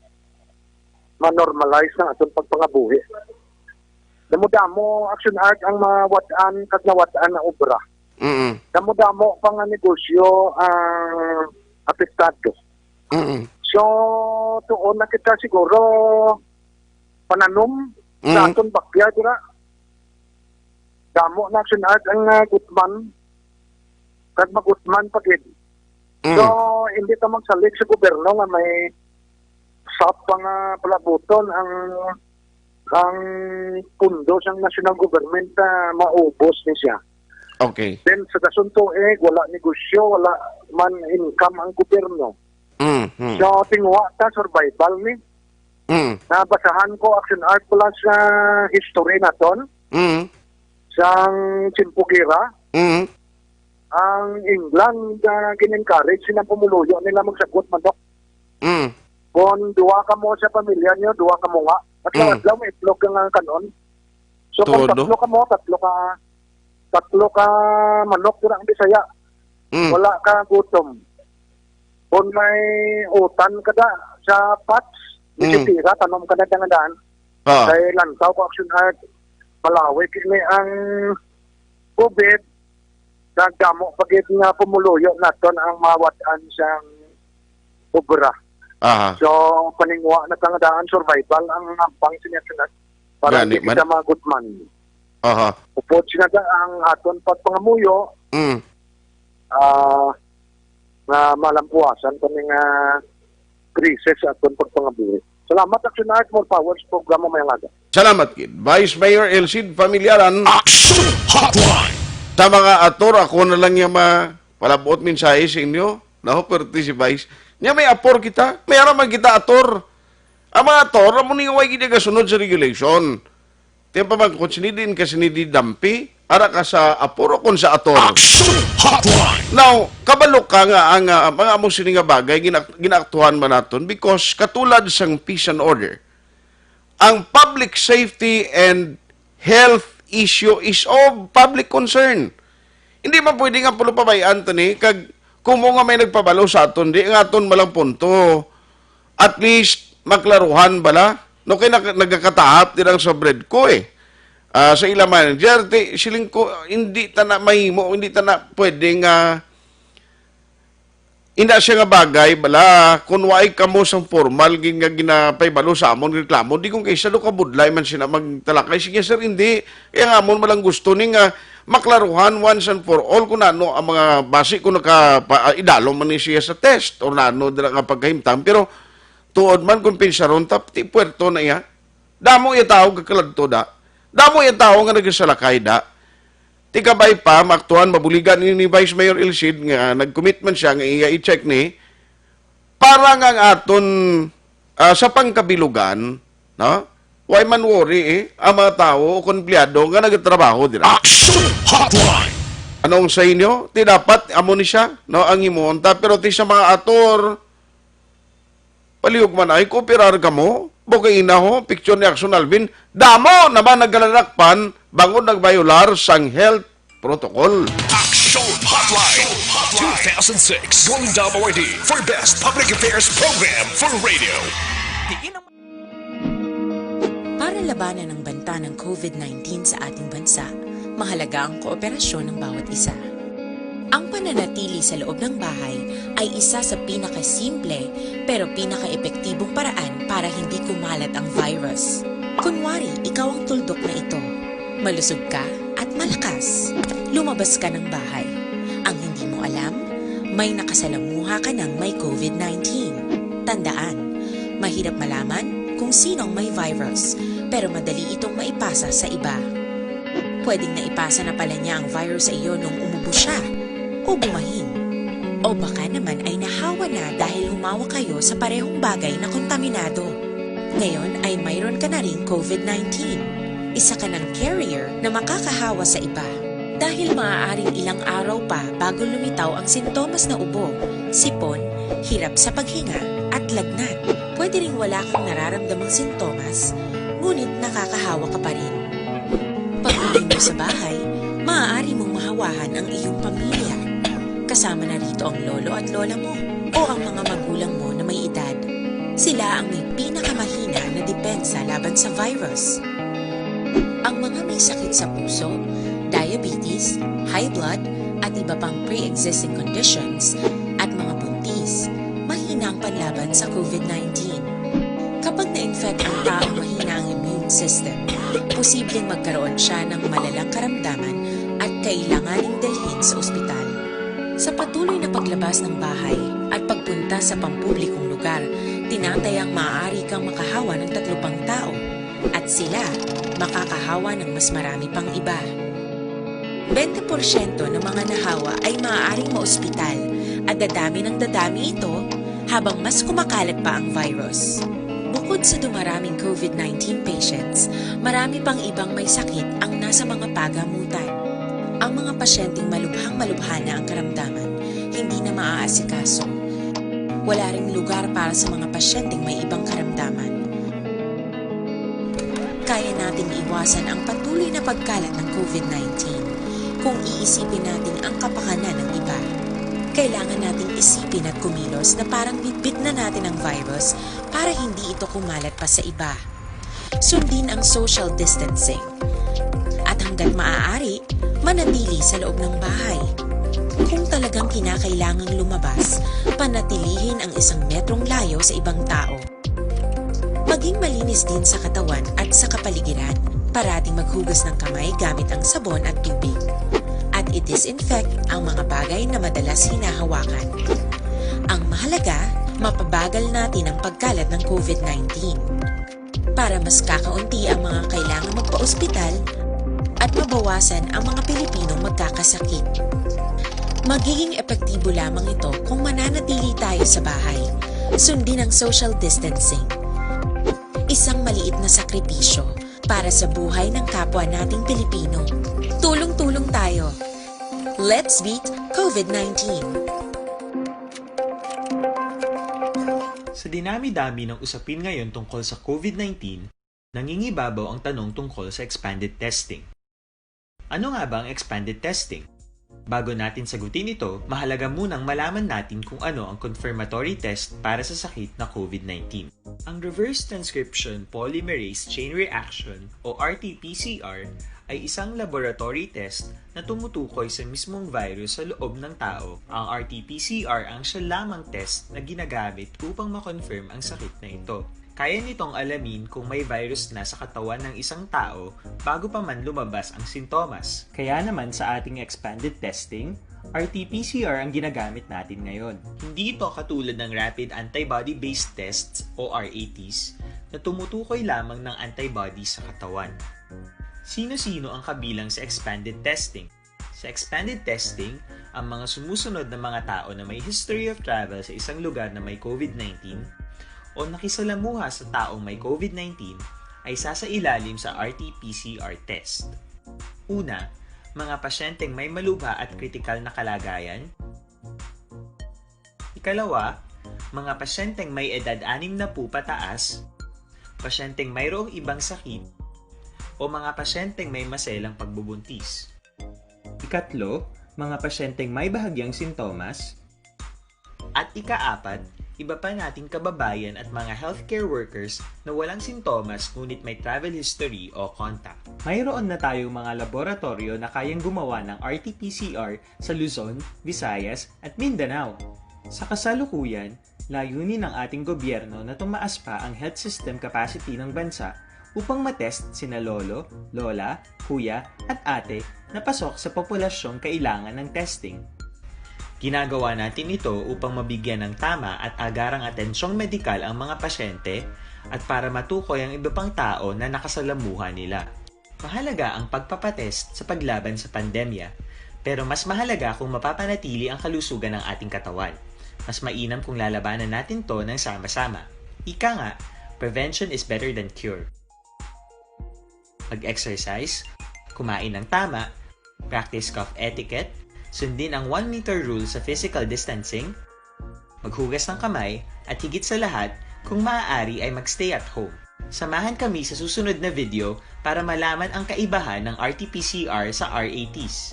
ma-normalize ang aton pagpangabuhi. Damo-damo, Action Art, ang mawad-an kag nawad-an na obra. Mm. Damo-damo pa nga negosyo ang apektado. Mm. So, tuon na kita siguro pananom sa Mm. aton backyard, dira. Damo na, Action Art, ang, ah, gutman. Kag magutman pa gid. Mm. So, hindi ta magsalig sa gobyerno nga may sap pa nga palabuton ang, ang pundo sang national government, ah, maubos ni siya. Okay. Then, sa kasunto, eh, wala negosyo, wala man income ang gobyerno. Mm, mm. So, tinguha ta, survival ni. Mm. Nabasahan ko, Action Art, pala sa history naton. Mm. Sang Tiempo Gera, Mm. ang England, ah, gin-encourage silang pumuluyo nila magsagot manok. Mm. Kung duha ka mo sa pamilya niyo, duha ka mo nga. At Mm. adlaw may itlog ka nga kanon. So, kung Todo. tatlo ka mo, tatlo ka Tatlo ka manok dira ang Bisaya. Mm. Wala ka gutom. Kung may utan ka da sa patch, Mm. Bisitira, tanom ka na dangadan. Ah. Kay lantaw ko, Action Art, malawig ini ang COVID, nagdamo pa gid nga pumuluyo naton ang mawad-an sang obra. Aha. So, paningwa na tang daan survival ang ampang sa Action Art para Gani hindi man. Kita magutman. Aha. Upod sina da ang aton pagpangamuyo, Mm. ah, nga malampuasan kami nga krisis sa aton pagpangabuhi. Salamat, Action Art. More power sa programa mayong aga. Salamat gid. Vice Mayor Elcid Familiaran. Action Hotline. Sa mga ator, ako na lang yung ma-, palabot mensahe sa inyo. Naho, perti si Vice. Nya may apor kita. May ara man kita ator. Ang mga ator, amo ni nga way gid gasunod sa regulation. Tiyan pa man, kung sinidin ka, sinidi dampi, ara ka sa apor o kung sa ator. Action Hotline. Now, kabalo ka nga ang, ah, mga amo sini nga bagay, ginak-, ginaaktuhan man naton because katulad sang peace and order, ang public safety and health issue is of public concern. Hindi man pwede nga pulo pabayaan to ni, kag kumo nga may nagpabalo sa aton, di nga aton malang punto. At least, maklaruhan bala. No, kay nag-, nagakatahap din ang sa bread ko eh. Ah, sa ila manager, ti, siling ko, hindi ta na mahimo, hindi ta na pwede nga ina siya nga bagay, bala, kung waay kamo sang formal gid nga ginapahibalo sa amon reklamo, di kung kaysa do kabudlay man sila magtalakay. Sige, sir, hindi. Kaya nga amon malang gusto ni nga maklaruhan once and for all kung ano ang mga basi kung naka, pa, idalom man ni siya sa test or na ano dira nga pagkahimtang. Pero tuod man kung pinsaron ta, ti puerto na iya. Damo iya tawo gakaladto da. Damo iya tawo nga nagasalakay da. Ti kabay pa, maaktuhan, mabuligan ini ni Vice Mayor Elcid nga nag-commit man siya nga iya i-check ni para nga ang aton, ah, sa pangkabilugan, no? Way man worry, eh, ang mga tawo o empleyado nga nagtrabaho dira. Action Hotline! Anong sa inyo? Ti dapat amo ni siya, no, ang himuon ta, pero ti sa mga ator, palihog man ay kooperar kamo. Bukay ina ho, picture ni Action Alvin, damo naman nagkaladakpan bangod nagbayolar sang health protocol. Action Hotline, two thousand six Golden Dome Awardee for Best Public Affairs Program for Radio. Para labanan ang banta ng COVID nineteen sa ating bansa, mahalaga ang kooperasyon ng bawat isa. Ang pananatili sa loob ng bahay ay isa sa pinakasimple pero pinakaepektibong paraan para hindi kumalat ang virus. Kunwari, ikaw ang tuldok na ito. Malusog ka at malakas. Lumabas ka ng bahay. Ang hindi mo alam, may nakasalamuha ka ng may COVID nineteen. Tandaan, mahirap malaman kung sino ang may virus, pero madali itong maipasa sa iba. Pwedeng naipasa na pala niya ang virus sa iyo nung umubo siya o bumahin. O baka naman ay nahawa na dahil humawak kayo sa parehong bagay na kontaminado. Ngayon ay mayroon ka na ring COVID nineteen. Isa ka ng carrier na makakahawa sa iba. Dahil maaaring ilang araw pa bago lumitaw ang sintomas na ubo, sipon, hirap sa paghinga, at lagnat. Pwede ring wala kang nararamdamang sintomas, ngunit nakakahawa ka pa rin. Pag-uwi mo sa bahay, maaari mong mahawahan ang iyong pamilya. Kasama na rito ang lolo at lola mo o ang mga magulang mo na may edad. Sila ang may pinakamahina na depensa laban sa virus. Ang mga may sakit sa puso, diabetes, high blood, at iba pang pre-existing conditions, at mga buntis, mahina ang panlaban sa COVID nineteen. Kapag na-infect ang taong mahina ang immune system, posibleng magkaroon siya ng malalang karamdaman at kailanganing dalhin sa ospital. Sa patuloy na paglabas ng bahay at pagpunta sa pampublikong lugar, tinatayang maaari kang makahawa ng tatlo pang tao at sila makakahawa ng mas marami pang iba. Bente porsyento ng mga nahawa ay maaaring maospital at dadami ng dadami ito habang mas kumakalat pa ang virus. Bukod sa dumaraming COVID nineteen patients, marami pang ibang may sakit ang nasa mga pagamutan. Ang mga pasyenteng malubhang-malubha na ang karamdaman, hindi na maaasikaso. Wala ring lugar para sa mga pasyenteng may ibang karamdaman. Kaya nating iwasan ang patuloy na pagkalat ng COVID nineteen Kung iisipin natin ang kapakanan ng iba, kailangan nating isipin at kumilos na parang bitbit na natin ang virus para hindi ito kumalat pa sa iba. Sundin ang social distancing. At hanggat maaari, manatili sa loob ng bahay. Kung talagang kinakailangang lumabas, panatilihin ang isang metrong layo sa ibang tao. Maging malinis din sa katawan at sa kapaligiran. Parating maghugas ng kamay gamit ang sabon at tubig. At i-disinfect ang mga bagay na madalas hinahawakan. Ang mahalaga, mapabagal natin ang pagkalat ng COVID nineteen. Para mas kakaunti ang mga kailangang magpa-ospital at mabawasan ang mga Pilipinong magkakasakit. Magiging epektibo lamang ito kung mananatili tayo sa bahay. Sundin ang social distancing. Isang maliit na sakripisyo para sa buhay ng kapwa nating Pilipino. Tulong-tulong tayo. Let's beat COVID nineteen. Sa dinami-dami ng usapin ngayon tungkol sa COVID nineteen, nangingibabaw ang tanong tungkol sa expanded testing. Ano nga ba ang expanded testing? Bago natin sagutin ito, mahalaga munang malaman natin kung ano ang confirmatory test para sa sakit na COVID nineteen. Ang reverse transcription polymerase chain reaction o R T P C R ay isang laboratory test na tumutukoy sa mismong virus sa loob ng tao. Ang R T P C R ang siya lamang test na ginagamit upang ma-confirm ang sakit na ito. Kaya nitong alamin kung may virus na sa katawan ng isang tao bago pa man lumabas ang sintomas. Kaya naman sa ating expanded testing, R T P C R ang ginagamit natin ngayon. Hindi ito katulad ng rapid antibody-based tests o R A Ts na tumutukoy lamang ng antibodies sa katawan. Sino-sino ang kabilang sa expanded testing? Sa expanded testing, ang mga sumusunod na mga tao na may history of travel sa isang lugar na may COVID nineteen o nakisalamuha sa taong may COVID nineteen ay sasailalim sa R T P C R test. Una, mga pasyenteng may malubha at kritikal na kalagayan. Ikalawa, mga pasyenteng may edad anim na po pataas, pasyenteng mayroong ibang sakit, o mga pasyenteng may maselang pagbubuntis. Ikatlo, mga pasyenteng may bahagyang sintomas. At ikaapat, iba pa nating kababayan at mga healthcare workers na walang sintomas ngunit may travel history o contact. Mayroon na tayong mga laboratoryo na kayang gumawa ng R T P C R sa Luzon, Visayas, at Mindanao. Sa kasalukuyan, layunin ng ating gobyerno na tumaas pa ang health system capacity ng bansa upang matest sina lolo, lola, kuya, at ate na pasok sa populasyong kailangan ng testing. Ginagawa natin ito upang mabigyan ng tama at agarang atensyong medikal ang mga pasyente at para matukoy ang iba pang tao na nakasalamuha nila. Mahalaga ang pagpapatest sa paglaban sa pandemya, pero mas mahalaga kung mapapanatili ang kalusugan ng ating katawan. Mas mainam kung lalabanan natin to ng sama-sama. Ika nga, prevention is better than cure. Mag-exercise, kumain ng tama, practice cough etiquette, sundin ang one meter rule sa physical distancing, maghugas ng kamay, at higit sa lahat, kung maaari ay mag-stay at home. Samahan kami sa susunod na video para malaman ang kaibahan ng R T P C R sa R A Ts.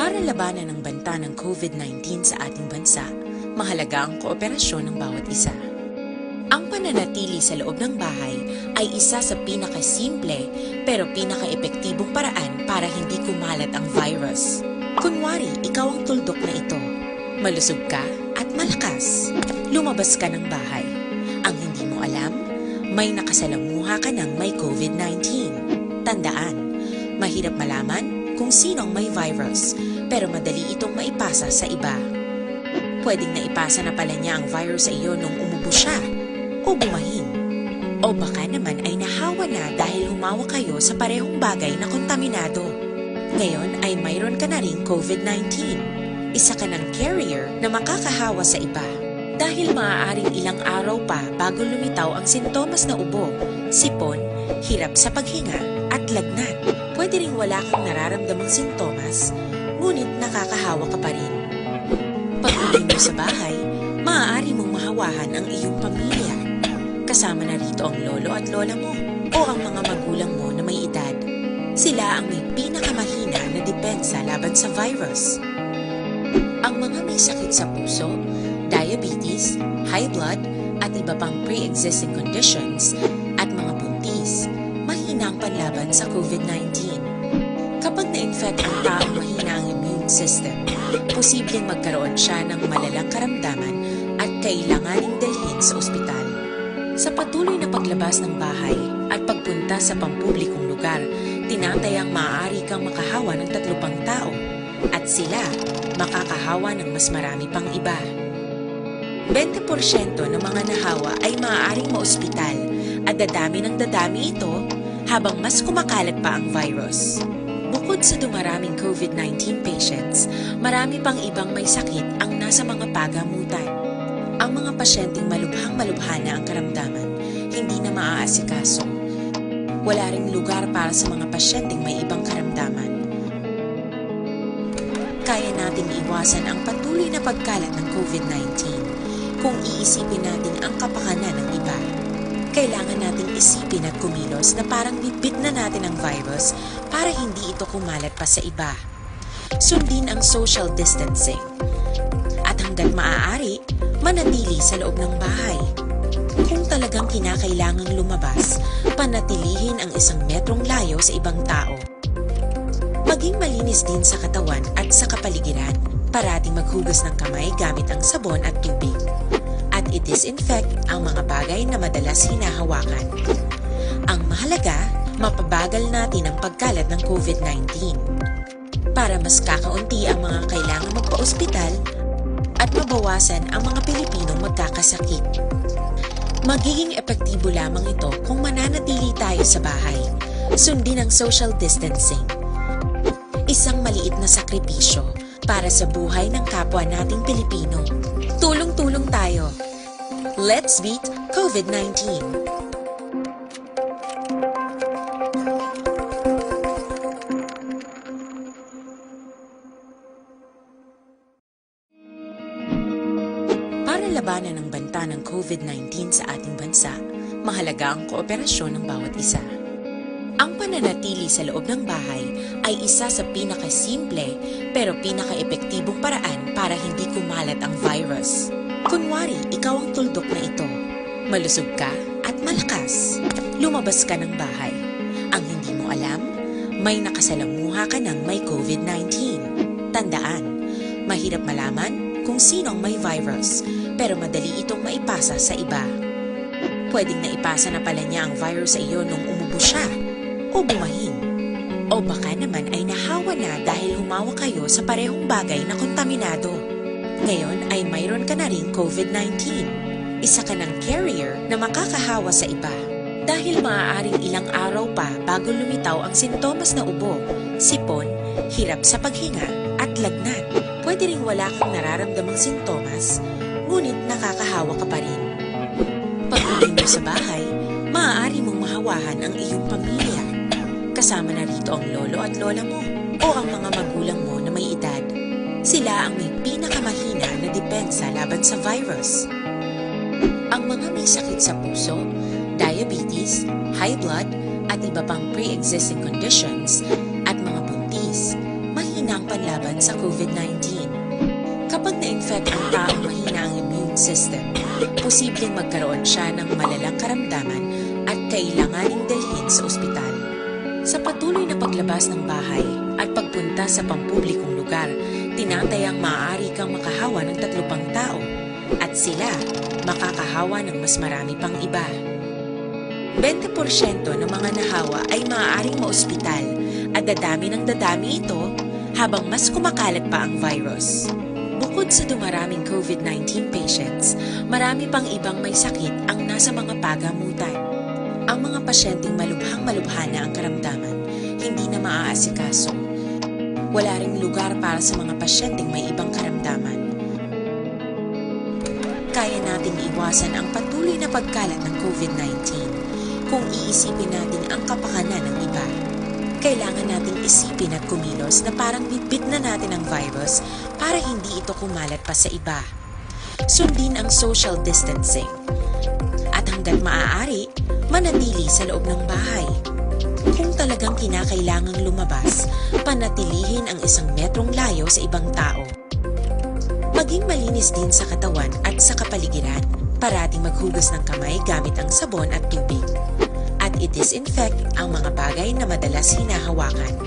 Para labanan ang banta ng COVID nineteen sa ating bansa, mahalaga ang kooperasyon ng bawat isa. Ang pananatili sa loob ng bahay ay isa sa pinakasimple pero pinakaepektibong paraan para hindi kumalat ang virus. Kunwari, ikaw ang tuldok na ito. Malusog ka at malakas. Lumabas ka ng bahay. Ang hindi mo alam, may nakasalamuha ka ng may COVID nineteen. Tandaan, mahirap malaman kung sino ang may virus, pero madali itong maipasa sa iba. Pwedeng naipasa na pala niya ang virus sa iyo nung umubo siya o bumahin. O baka naman ay nahawa na dahil humawak kayo sa parehong bagay na kontaminado. Ngayon ay mayroon ka na ring COVID nineteen. Isa ka ng carrier na makakahawa sa iba. Dahil maaaring ilang araw pa bago lumitaw ang sintomas na ubo, sipon, hirap sa paghinga, at lagnat. Pwede ring wala kang nararamdamang sintomas, ngunit nakakahawa ka pa rin. Pag-uwi mo sa bahay, maaari mong mahawahan ang iyong pamilya. Kasama na rito ang lolo at lola mo o ang mga magulang mo na may edad. Sila ang may pinakamahina na depensa laban sa virus. Ang mga may sakit sa puso, diabetes, high blood, at iba pang pre-existing conditions, at mga buntis, mahina ang panlaban sa COVID nineteen. Kapag na-infect ang taong mahina ang immune system, posibleng magkaroon siya ng malalang karamdaman at kailanganing dalhin sa ospital. Sa patuloy na paglabas ng bahay at pagpunta sa pampublikong lugar, tinatayang maaari kang makahawa ng tatlo pang tao at sila makakahawa ng mas marami pang iba. Twenty porsyento ng mga nahawa ay maaaring maospital at dadami ng dadami ito habang mas kumakalat pa ang virus. Bukod sa dumaraming COVID nineteen patients, marami pang ibang may sakit ang nasa mga pagamutan. Ang mga pasyenteng malubhang-malubha na ang karamdaman, hindi na maaasikaso. Wala ring lugar para sa mga pasyenteng may ibang karamdaman. Kaya nating iwasan ang patuloy na pagkalat ng COVID nineteen kung iisipin natin ang kapakanan ng iba. Kailangan nating isipin at kumilos na parang bitbit na natin ang virus para hindi ito kumalat pa sa iba. Sundin ang social distancing. At hanggat maaari, manatili sa loob ng bahay. Kung talagang kinakailangang lumabas, panatilihin ang isang metrong layo sa ibang tao. Maging malinis din sa katawan at sa kapaligiran. Parating maghugas ng kamay gamit ang sabon at tubig. At i-disinfect ang mga bagay na madalas hinahawakan. Ang mahalaga, mapabagal natin ang pagkalat ng COVID nineteen para mas kakaunti ang mga kailangang magpa-ospital at mabawasan ang mga Pilipinong magkakasakit. Magiging epektibo lamang ito kung mananatili tayo sa bahay. Sundin ang social distancing. Isang maliit na sakripisyo para sa buhay ng kapwa nating Pilipino. Tulong-tulong tayo. Let's beat COVID nineteen. Para labanan ang banta ng COVID nineteen sa ating bansa, mahalaga ang kooperasyon ng bawat isa. Ang pananatili sa loob ng bahay ay isa sa pinakasimple pero pinakaepektibong paraan para hindi kumalat ang virus. Kunwari, ikaw ang tuldok na ito. Malusog ka at malakas. Lumabas ka ng bahay. Ang hindi mo alam, may nakasalamuha ka ng may COVID nineteen. Tandaan, mahirap malaman kung sino ang may virus, pero madali itong maipasa sa iba. Pwedeng naipasa na pala niya ang virus sa iyo nung umubo siya, o bumahin. O baka naman ay nahawa na dahil humawa kayo sa parehong bagay na kontaminado. Ngayon ay mayroon ka na ring COVID nineteen. Isa ka ng carrier na makakahawa sa iba. Dahil maaaring ilang araw pa bago lumitaw ang sintomas na ubo, sipon, hirap sa paghinga, at lagnat. Pwede ring wala kang nararamdamang sintomas, ngunit nakakahawa ka pa rin. Pag-uwi mo sa bahay, maaari mong mahawahan ang iyong pamilya. Kasama na rito ang lolo at lola mo o ang mga magulang mo na may edad. Sila ang may pinakamahina na depensa laban sa virus. Ang mga may sakit sa puso, diabetes, high blood, at iba pang pre-existing conditions, at mga buntis, mahina ang panlaban sa COVID nineteen. Kapag na-infect ang taong mahina ang immune system, posibleng magkaroon siya ng malalang karamdaman at kailanganing dalhin sa ospital. Sa patuloy na paglabas ng bahay at pagpunta sa pampublikong lugar, tinatayang maaari kang makahawa ng tatlo pang tao at sila makakahawa ng mas marami pang iba. Twenty porsyento ng mga nahawa ay maaaring maospital at dadami ng dadami ito habang mas kumakalat pa ang virus. Bukod sa dumaraming COVID nineteen patients, marami pang ibang may sakit ang nasa mga pagamutan. Ang mga pasyenteng malubhang-malubha na ang karamdaman, hindi na maaasikaso. Wala ring lugar para sa mga pasyenteng may ibang karamdaman. Kaya nating iwasan ang patuloy na pagkalat ng COVID nineteen kung iisipin natin ang kapakanan ng iba. Kailangan nating isipin at kumilos na parang bitbit na natin ang virus para hindi ito kumalat pa sa iba. Sundin ang social distancing. At ang Hangga't maaari, manatili sa loob ng bahay. Kung talagang kinakailangang lumabas, panatilihin ang isang metrong layo sa ibang tao. Maging malinis din sa katawan at sa kapaligiran. Parating maghugas ng kamay gamit ang sabon at tubig. At i-disinfect ang mga bagay na madalas hinahawakan.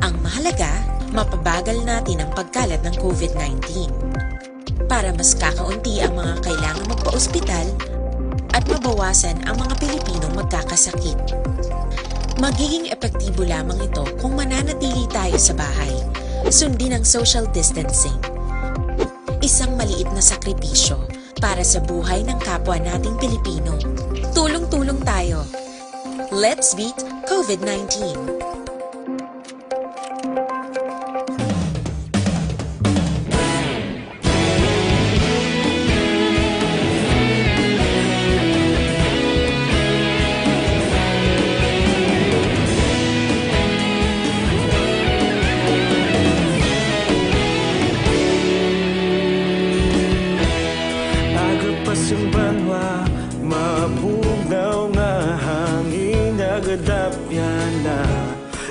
Ang mahalaga, mapabagal natin ang pagkalat ng COVID nineteen. Para mas kakaunti ang mga kailangang magpa-ospital at mabawasan ang mga Pilipinong magkakasakit. Magiging epektibo lamang ito kung mananatili tayo sa bahay. Sundin ang social distancing. Isang maliit na sakripisyo para sa buhay ng kapwa nating Pilipino. Tulong-tulong tayo. Let's beat COVID nineteen. Aga pa sing banwa, mabugnaw nga hangin nagadapyan na.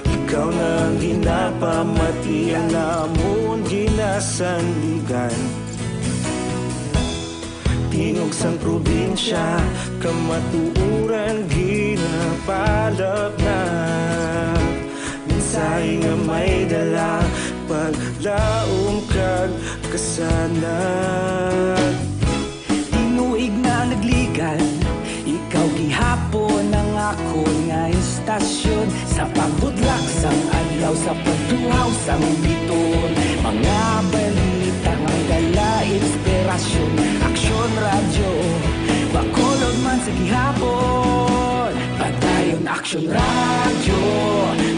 Ikaw na ang ginapamati, ang amon ginasandigan. Tingog sang probinsya, kamatuoran ginapalapnag. Mensahe nga may dala, paglaom kag kasanag. Tinuig na nagligad, ikaw gihapon ang akon nga istasyon. Sa pagbutlak sang adlaw, sa pagtuhaw sang biton, mga balita nga may dala inspirasyon. Aksyon Radyo, Bacolod man sa gihapon. Padayon Aksyon Radyo,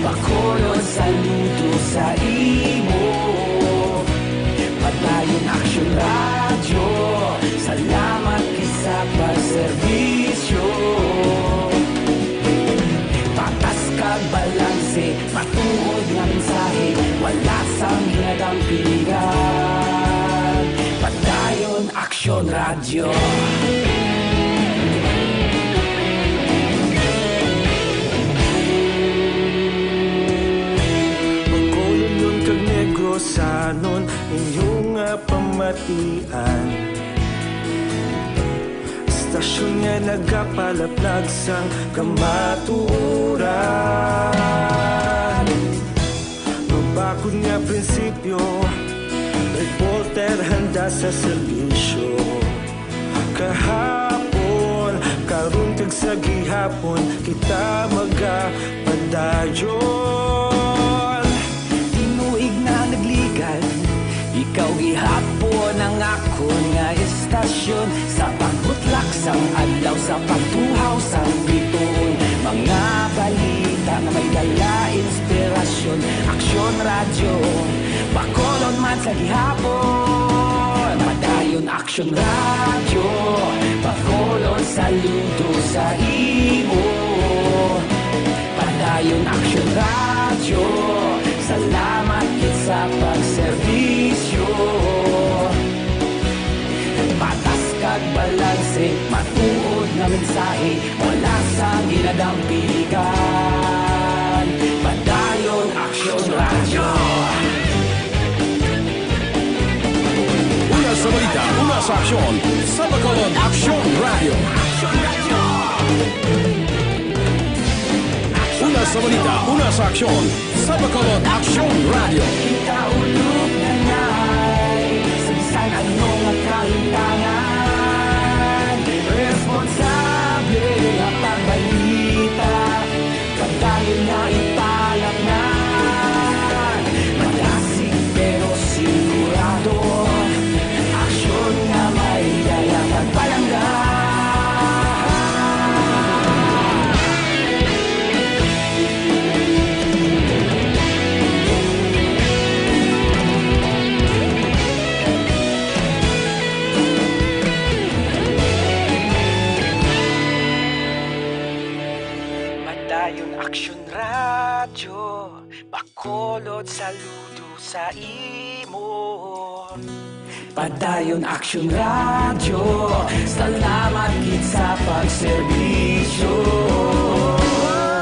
Bacolod, saludo sa imo. Padayon Aksyon Radyo, salamat gid sa pagserbisyo. Patas kag balanse, matuod nga mensahe, wala sang ginadampingan. Padayon Aksyon Radyo. Bacolodnon kag Negrosanon, inyo nga pamatian. Istasyon nga nagapalaplag sang kamatuoran. Mabakod nga prinsipyo, reporter handa sa serbisyo. Kahapon, karon kag sa gihapon, kita magapadayon. Tinuig na nagligad, ikaw gihapon ang akon nga istasyon. Sa pagbutlak sang adlaw, sa pagtuhaw sang biton, mga balita nga may dala inspirasyon. Aksyon Radyo, Bacolod man sa gihapon. Padayon Aksyon Radyo, Bacolod, saludo sa imo. Padayon Aksyon Radyo, salamat gid sa pagserbisyo. Patas kag balanse, matuod nga mensahe, wala sang ginadampigan. Padayon Aksyon Radyo. Una sa balita, una sa aksyon, sa Bacolod Aksyon Radyo. Una sa balita, una sa aksyon, sa Bacolod Aksyon Radyo. Kita ulog na nay, sa bisan ano nga kahintangan, responsable nga pagbalita. Padayon nga ipalapngan, madasig pero sigurado, aksyon nga may dala pagpalangga. Padayon Aksyon Radyo, Bacolod, saludo sa imo. Padayon Action Radio, salamat gid sa pagserbisyo.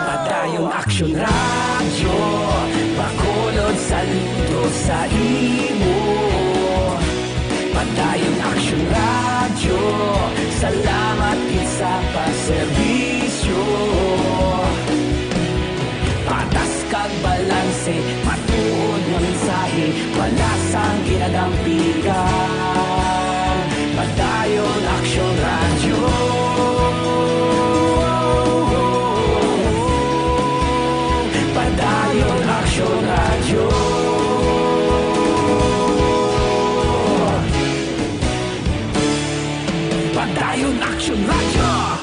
Padayon Action Radio, Bacolod, saludo sa imo. Padayon Action Radio, salamat gid sa pagserbisyo. Patas kag balanse, matuod nga mensahe, wala sang ginadampigan. Padayon Action Radio. Padayon Action Radio. Padayon Action Radio.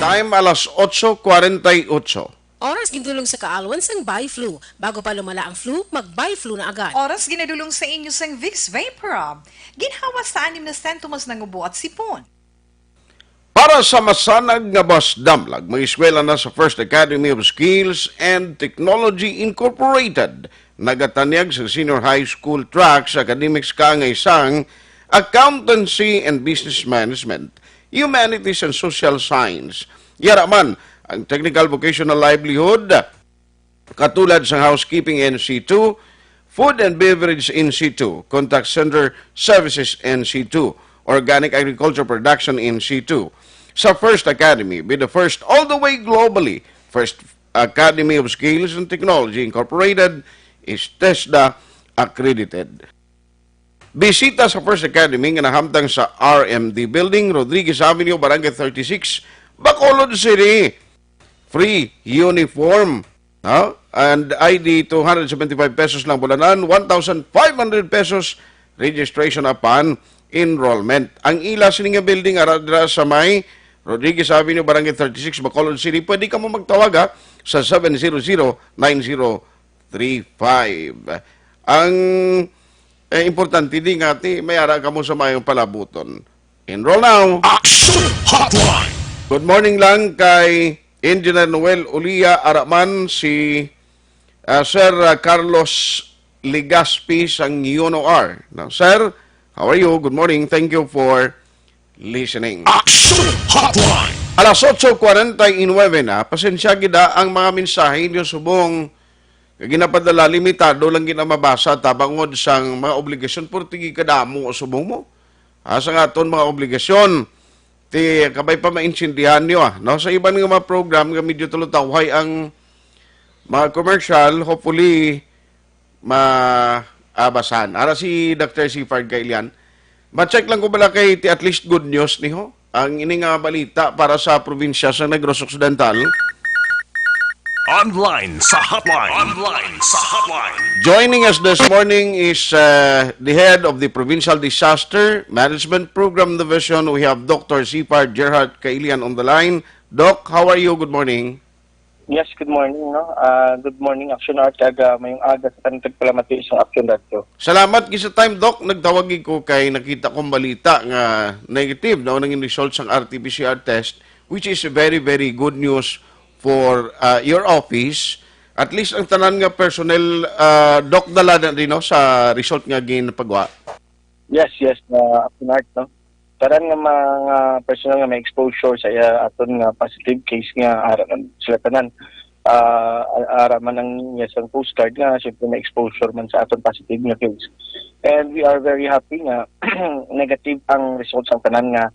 Time, alas otso cuarenta y ocho. Oras gindulong sa kaalwan sang Biflu. Bago pa lumala ang flu, mag-Biflu na agad. Oras ginadulong sa inyo sang Vicks Vaporub. Ginhawa sa anim na sentimos ng ubo at sipon. Para sa masanag nga mas damlag, mag-eskwela na sa First Academy of Skills and Technology Incorporated. Nagatanyag sa senior high school track sa academics ka nga isang accountancy and business management, humanities and social science. Yara man ang technical vocational livelihood, katulad sang housekeeping N C two, food and beverage N C two, contact center services N C two, organic agriculture production N C two. Sa First Academy, be the first all the way globally. First Academy of Skills and Technology Incorporated is TESDA accredited. Bisita sa First Academy nga nahamtang sa R M D Building, Rodriguez Avenue, Barangay thirty-six, Bacolod City. Free uniform, no? And I D, two hundred seventy-five pesos lang bulanan, one thousand five hundred pesos registration upon enrollment. Ang ila sini nga building ara dira sa may Rodriguez Avenue, Barangay thirty-six, Bacolod City. Pwede ka mo magtawag, ha, sa seven zero zero, nine zero three five. Ang, eh, importante di nga ti may ara kamo sa mayong palabuton. Enroll now. Action Hotline. Good morning lang kay Engineer Noel Ulia, ara man si, ah, Sir, ah, Carlos Legaspi sang Yono R. Now, sir, how are you? Good morning. Thank you for listening. Action Hotline. Alas otso cuarenta y nueve na, pasensya gid, ah, ang mga mensahe niyo subong nga ginapadala, limitado lang gid ang mabasa tabangod sang mga obligasyon, purtigi kadamo subong mo. Ah, sa nga aton mga obligasyon, ti kabay pa maintindihan niyo, ah, no? Sa iban nga mga program nga medyo tulutawhay ang mga commercial, hopefully, maabasan. Ara si Doctor Sifard Kailian. Ma-check lang ko bala kay ti at least good news ni ho. Ang ini nga balita para sa probinsya sa Negros Occidental. Online sa hotline. Online sa hotline. Joining us this morning is, uh, the head of the Provincial Disaster Management Program Division. We have Doctor Sifard Gerhard Kailian on the line. Doc, how are you? Good morning. Yes, good morning, no? Ah, good morning, Action Art, kag, ah, mayong aga sa tanan tagpalamati sa Action Radio. Salamat gid sa time, Doc. Nagtawag gid ko kay nakita kong balita nga negative, no, nangin result sang R T P C R test, which is very, very good news for, ah, your office. At least ang tanan nga personnel, ah, Doc, dala na din, no, sa result nga ginpagwa. Yes, yes, na Action Art, no? Tanan nga mga personnel nga may exposure sa iya aton nga positive case nga ara man sila tanan. Ah, ara man ang iya sang Coast Guard nga siyempre may exposure man sa aton positive nga case. And we are very happy nga negative ang result sa tanan nga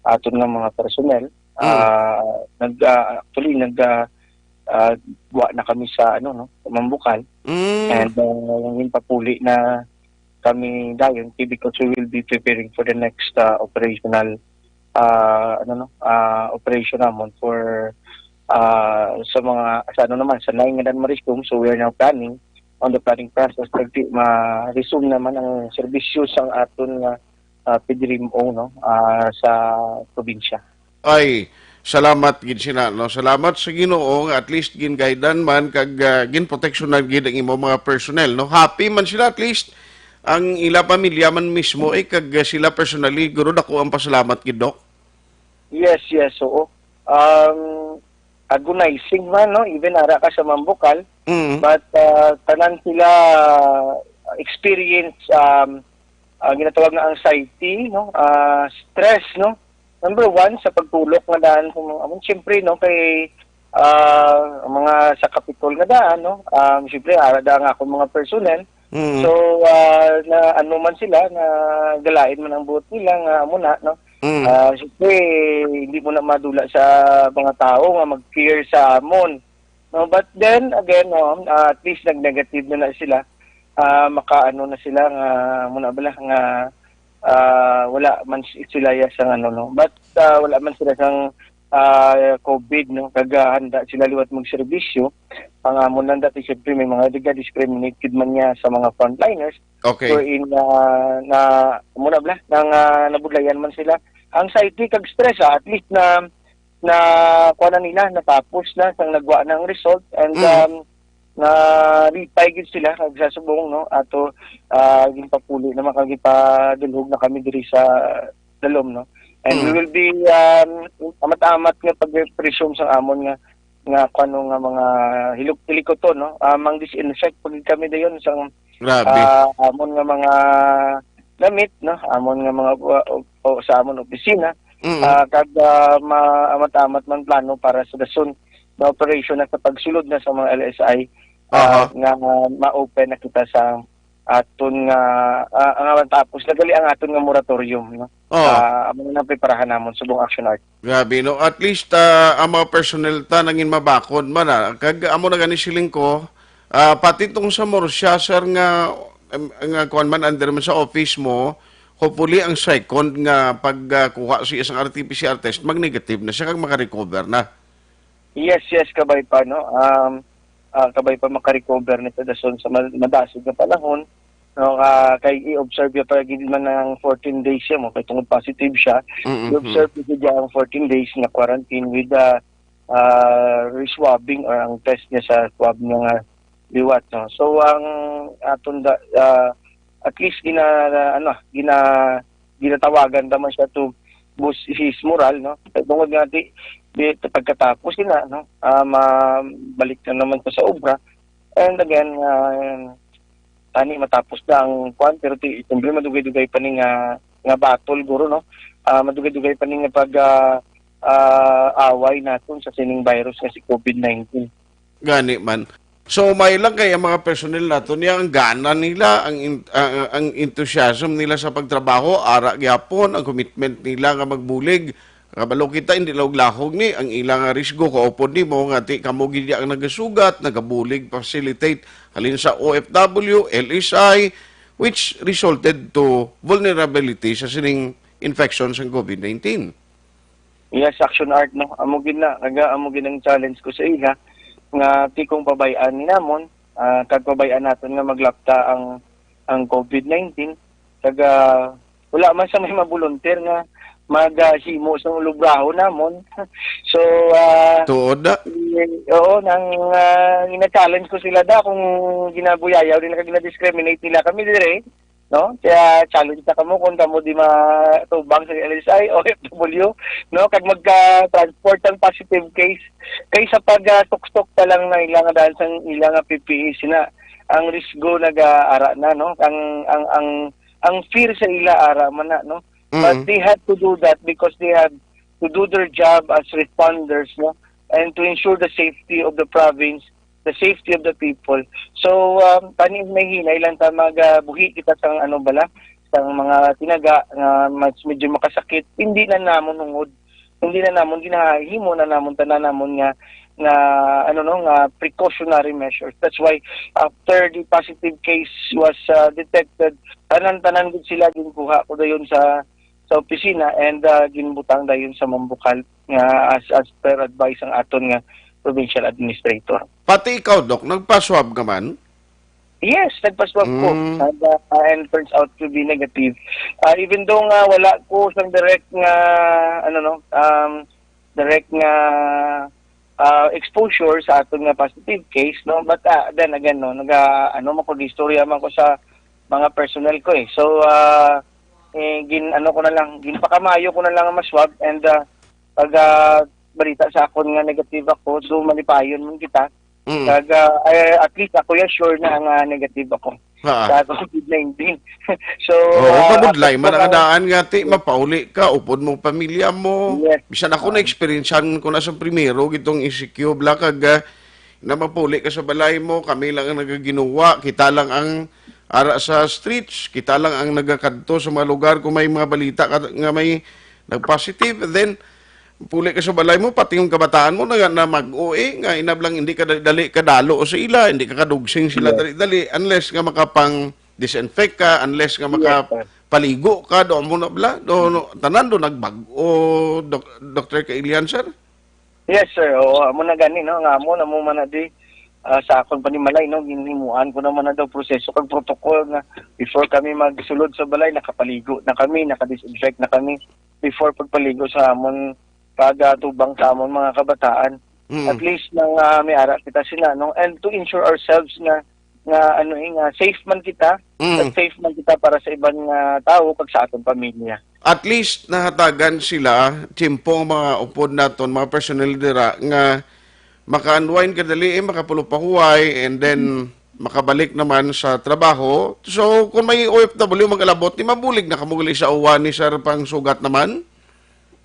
aton nga mga personnel. Mm. Ah, nag, ah, actually, nag, ah, ah, wa na kami sa, ano, no, sa Mambukal. Mm. And, ah, yung papuli na kami dayon, because we will be preparing for the next, ah, operational, ah, ano, no, ah, operation namon for, ah, sa mga, sa, ano, naman, sa Naingadan Mariscom. So, we are now planning on the planning process. Pag ma-resume naman ang serbisyo sa aton nga, ah, P D R M O, no, ah, sa probinsya. Ay, salamat gid sina, no? Salamat sa Ginoo nga at least gin-guidean man kag, ah, ginproteksyonan gid ang imo mga personnel, no? Happy man sila at least Ang ila pamilya man mismo, eh, kag sila personally, guro, dako ang pasalamat gid, Doc. Yes, yes, oo. Um, agonizing man, no? Even ara ka sa Mambukal, Mm. but uh, tanan sila experience um, uh, ginatawag nga anxiety, no? Uh, stress, no? Number one, sa pagtulok nga daan sa mga amon, siyempre, no, kay ah, ang mga sa Kapitol nga daan, no? Um, siyempre, ara da nga akong mga personnel. Mm. So, ah, na ano man sila, na galain man ang buot nila nga amo na, no? Mm. Ah, siyempre, hindi mo na madula sa mga tao nga mag-fear sa amon. No, but then again, no, ah, at least nag-negative na na sila. Ah, makaano na sila nga muna bala nga ah, wala man s- sila ya sang ano, no. But ah, wala man sila sang ah, COVID, no, kag ah, handa sila liwat magserbisyo. Ang amon lang dati, siyempre, may mga diga discriminated man niya sa mga frontliners. Okay. Wherein ah, na muna bala nang ah, nabudlayan man sila. Anxiety kag stress, ah, at least na na kuha na nila, natapos na sang nagwa na ang result, and Mm. um, na lipay gid sila kag sa subong, no, ato ah, ginpapuli naman kag gipadulhog na kami diri sa dalom, no. And we Mm. will be um, amat-amat nga pag-resume sang amon nga nga kuno nga mga hilok hilikoton, no. Ah, mang disinfect pa gid kami dayon sang Grabe. ah, amon nga mga gamit, no, amon nga mga o, o, sa amon opisina, Mm. ah, kag ah, ma- amat-amat man plano para sa dason na operation na sa pagsulod na sa mga L S I, ah, Aha. nga ma-open na kita sa aton nga ah, nga matapos na gali ang aton nga moratorium, no. Oh. Ah, amo na preparahan namon subong action art. Grabe, no? At least ah, ang mga personnel ta nangin mabakod man, ah. Kag amo na gani siling ko, ah, pati tong sa Murcia, sir, nga em, nga kuan man, under man sa office mo, hopefully ang second nga pagkuha sa isang R T P C R test, mag-negative na siya kag makarecover na. Yes, yes, kabay pa, no. Um, ah, kabay pa makarecover ni sa dason sa ma- madasig nga panahon. No, ah, kay i-observe ya pa gid man ang fourteen days siya mo kay tungod positive siya. Mm-mm. I-observe gid siya ang fourteen days nga quarantine with the ah, reswabbing or ang test niya sa swab niya nga liwat, no. So ang aton da, ah, at least gina ano, gina ginatawagan naman siya to boost his morale, no. Kay tungod nga di, di pagkatapos sila, no, ah, mabalik na naman ko sa obra. And again, ah, tani matapos na ang kwan, pero ti, siyempre madugay-dugay pa ni nga nga battle, guro, no. Ah, madugay-dugay pa ni nga pag ah, ah, away naton sa sining virus nga si COVID nineteen. Gani man. So, may lang kay ang mga personnel nato niya, ang gana nila, ang, in- ang, ang enthusiasm nila sa pagtrabaho, ara gyapon ang commitment nila nga magbulig. Kabalo kita, hindi lahog-lahog ni ang ilang nga risgo. Kaupod nimo nga ti kamo gid ang nagasugat, nagabulig, facilitate halin sa O F W, L S I, which resulted to vulnerability sa sining infection sa COVID nineteen. Yes, action art, no. Amo gid na, naga amo gid ang challenge ko sa iya nga ti kung pabay-an ni namon, ah, kag pabay-an naton nga maglapta ang ang COVID nineteen, kag ah, wala man sa may mabolunteer nga maghimo sa lubraho namon. So, ah, Tuod na. eh, oo, nang ah, gina-challenge ko sila da kung ginabuyayaw nila kag gina-discriminate nila kami dire, no? Kaya challenge na kamo kung kamo di matubang sa L S I o F W, no? Kag magka-transport ang positive case kaysa pag ah, tuktok pa lang na ilang dahil sa ilang P P E sina ang risgo nag-aara na, no? Ang ang ang ang fear sa ila ara man na, no? But Mm. they had to do that because they had to do their job as responders, no? And to ensure the safety of the province, the safety of the people. So, um, tani may hinay lang ta magabuhi kita sang ano bala, sang mga tinaga nga mas medyo makasakit, hindi na namon hungod, hindi na namon ginahimo na namon tanan namon nga nga ano no nga precautionary measures. That's why after the positive case was uh, detected, tanan-tanan gid sila ginkuha ko dayon sa sa opisina and uh, ginbutang dayon sa Mambukal nga as as per advice ang aton nga provincial administrator. Pati ikaw, Doc, nagpa-swab ka man? Yes, nagpa-swab ko. Mm. And, uh, and turns out to be negative. Uh, even though nga wala ko sang direct nga ano no, um direct nga uh, exposure sa aton nga positive case, no, but uh, then again, no, naga ano man ko, istorya man ko sa mga personnel ko eh. So, ah, eh, gin, ano ko na lang, ginpakamayo ko na lang ang ma-swab and, ah, pag, ah, balita sa akon nga negative ako, so malipayon man kita. Mm. Kag, ah, eh, at least ako ya sure na nga negative ako Ha. sa covid nineteen. So, Oh, ah, mabudlay man ang daan nga ti mapauli ka upod mo pamilya mo. Yes. Bisan ako na-experiencean ko na sa primero gitong E C Q bla kag, ah, na mapuli ka sa balay mo, kami lang ang nagaginuwa, kita lang ang ara sa streets, kita lang ang nagakadto sa mga lugar kung may mga balita ka, nga may nag-positive, then puli ka sa balay mo, pati yung kabataan mo na, na mag-O A, nga inablang hindi ka dali kadalo sa ila, hindi ka kadugsing sila Yes. dali-dali, unless nga makapang disinfect ka, unless nga Yes, sir. makapaligo ka, do mo na bla, do, no, tanan do nagbag-o, Doc-, Doctor Kailian, sir? Yes, sir. Oo, amo na gani, no? Nga amo na mo man na di, ah, sa akon panimalay, no? Ginhimuan ko naman na daw proseso kag protocol nga before kami magsulod sa balay, nakapaligo na kami, nakadisinfect na kami before pagpaligo sa amon pag, ah, tubang sa amon mga kabataan. Mm. At least nang, ah, may ara kita sila, no? And to ensure ourselves nga, nga, ano, eh, nga safe man kita, Mm. at safe man kita para sa iban nga tawo kag sa aton pamilya. At least nahatagan sila tiyempo ang mga upod naton, mga personnel dira nga maka-unwind kadali, eh, makapulo pahuway, and then makabalik naman sa trabaho. So, kung may O F W mag-alabot, di mabulig na kamo gali sa uwan ni sir pang sugat naman?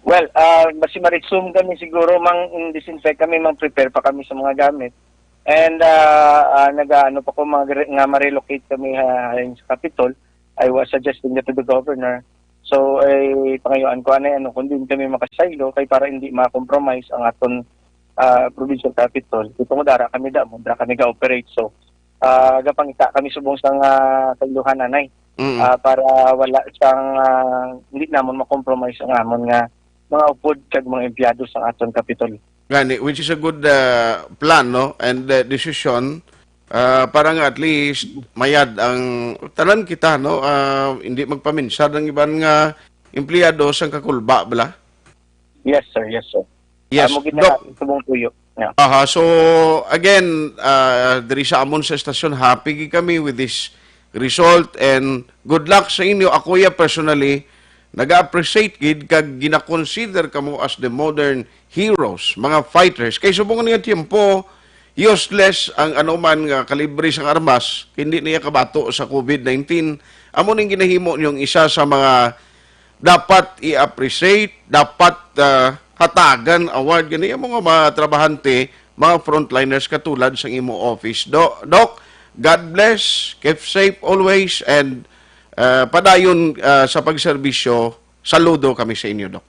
Well, ah, basi ma-resume kami siguro, mang disinfect kami, mang prepare pa kami sa mga gamit. And, ah, ah, nag-aano pa ko, mga gre-, nga ma-relocate kami, ah, sa Capitol. I was suggesting that to the governor. So, ay pangayuan ko anay, ano, kung diin kami makasaylo, kay para hindi ma-compromise ang aton, ah, provincial capitol. Kay tungod ara kami damo, dira kami ga-operate. So, ah, gapangita kami subong sa nga kailuhan anay. Mm. Ah, para wala sang, ah, hindi namon ma-compromise ang amon nga mga upod kag mga empleyado sa aton kapitol. Gani, which is a good, ah, plan, no? And, ah, decision, ah, para nga at least mayad ang tanan kita, no? Ah, hindi magpaminsad ang iban nga empleyado sang kakulba, bala. Yes, sir. Yes, sir. Yes, Amo gid Doc. na subong tuyo. Yeah. Aha, so again, ah, diri sa amon sa estasyon, happy gid kami with this result and good luck sa inyo. Ako ya personally, nag-appreciate gid kag gina-consider kamo as the modern heroes, mga fighters. Kay subong nga tiyempo, useless ang anuman nga kalibre sang armas, hindi niya kabato sa covid nineteen. Amo ning ginahimo niyong isa sa mga dapat i-appreciate, dapat, ah, hatagan award gani ang mga, mga trabahante, mga frontliners katulad sang imo office. Do-, Doc, God bless, keep safe always, and, ah, padayon, ah, sa pagserbisyo. Saludo kami sa inyo, Doc.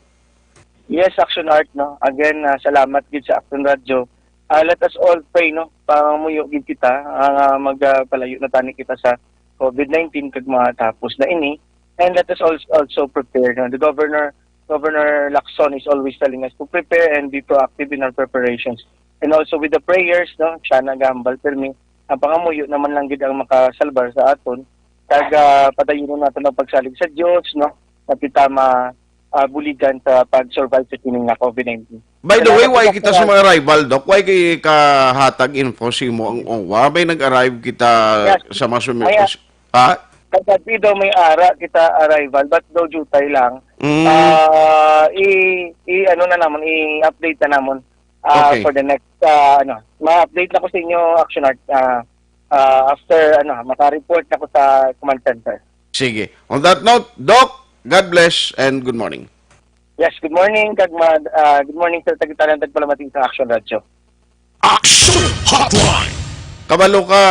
Yes, Action Art, no? Again, ah, salamat gid sa Action Radyo. Ah, let us all pray, no? Pangamuyo gid kita, ah, nga mag, ah, palayo na tani kita sa covid nineteen kag matapos na ini. And let us also, also prepare, no? The governor, Governor Lacson is always telling us to prepare and be proactive in our preparations. And also with the prayers, no? Siya nagahambal pirmi. Ang pangamuyo naman lang gid ang makasalbar sa aton. Kag, ah, padayonon naton ang pagsalig sa Dios, no? Nga kita ma, ah, buligan sa pag-survive sa kini nga covid nineteen. By the way, Salamat why sa kita sa mga rival, Doc? Why kay kahatag info sa imo ang O W A? May nag-arrive kita Yes. sa mga sumi-, Ay, ah, ha? Kagabi daw may ara kita arrival, but daw jutay lang. Mm. Ah, i, i, ano na namon, i-update na namon, ah, Okay. for the next, ah, ano, ma-update na ko sa inyo, Action Art, ah, ah, after, ano, maka-report na ko sa command center. Sige. On that note, Doc, God bless and good morning. Yes, good morning, kag ma-, ah, good morning sa tagitanan tagpalamati sa Action Radyo. Action Hotline. Kabalo ka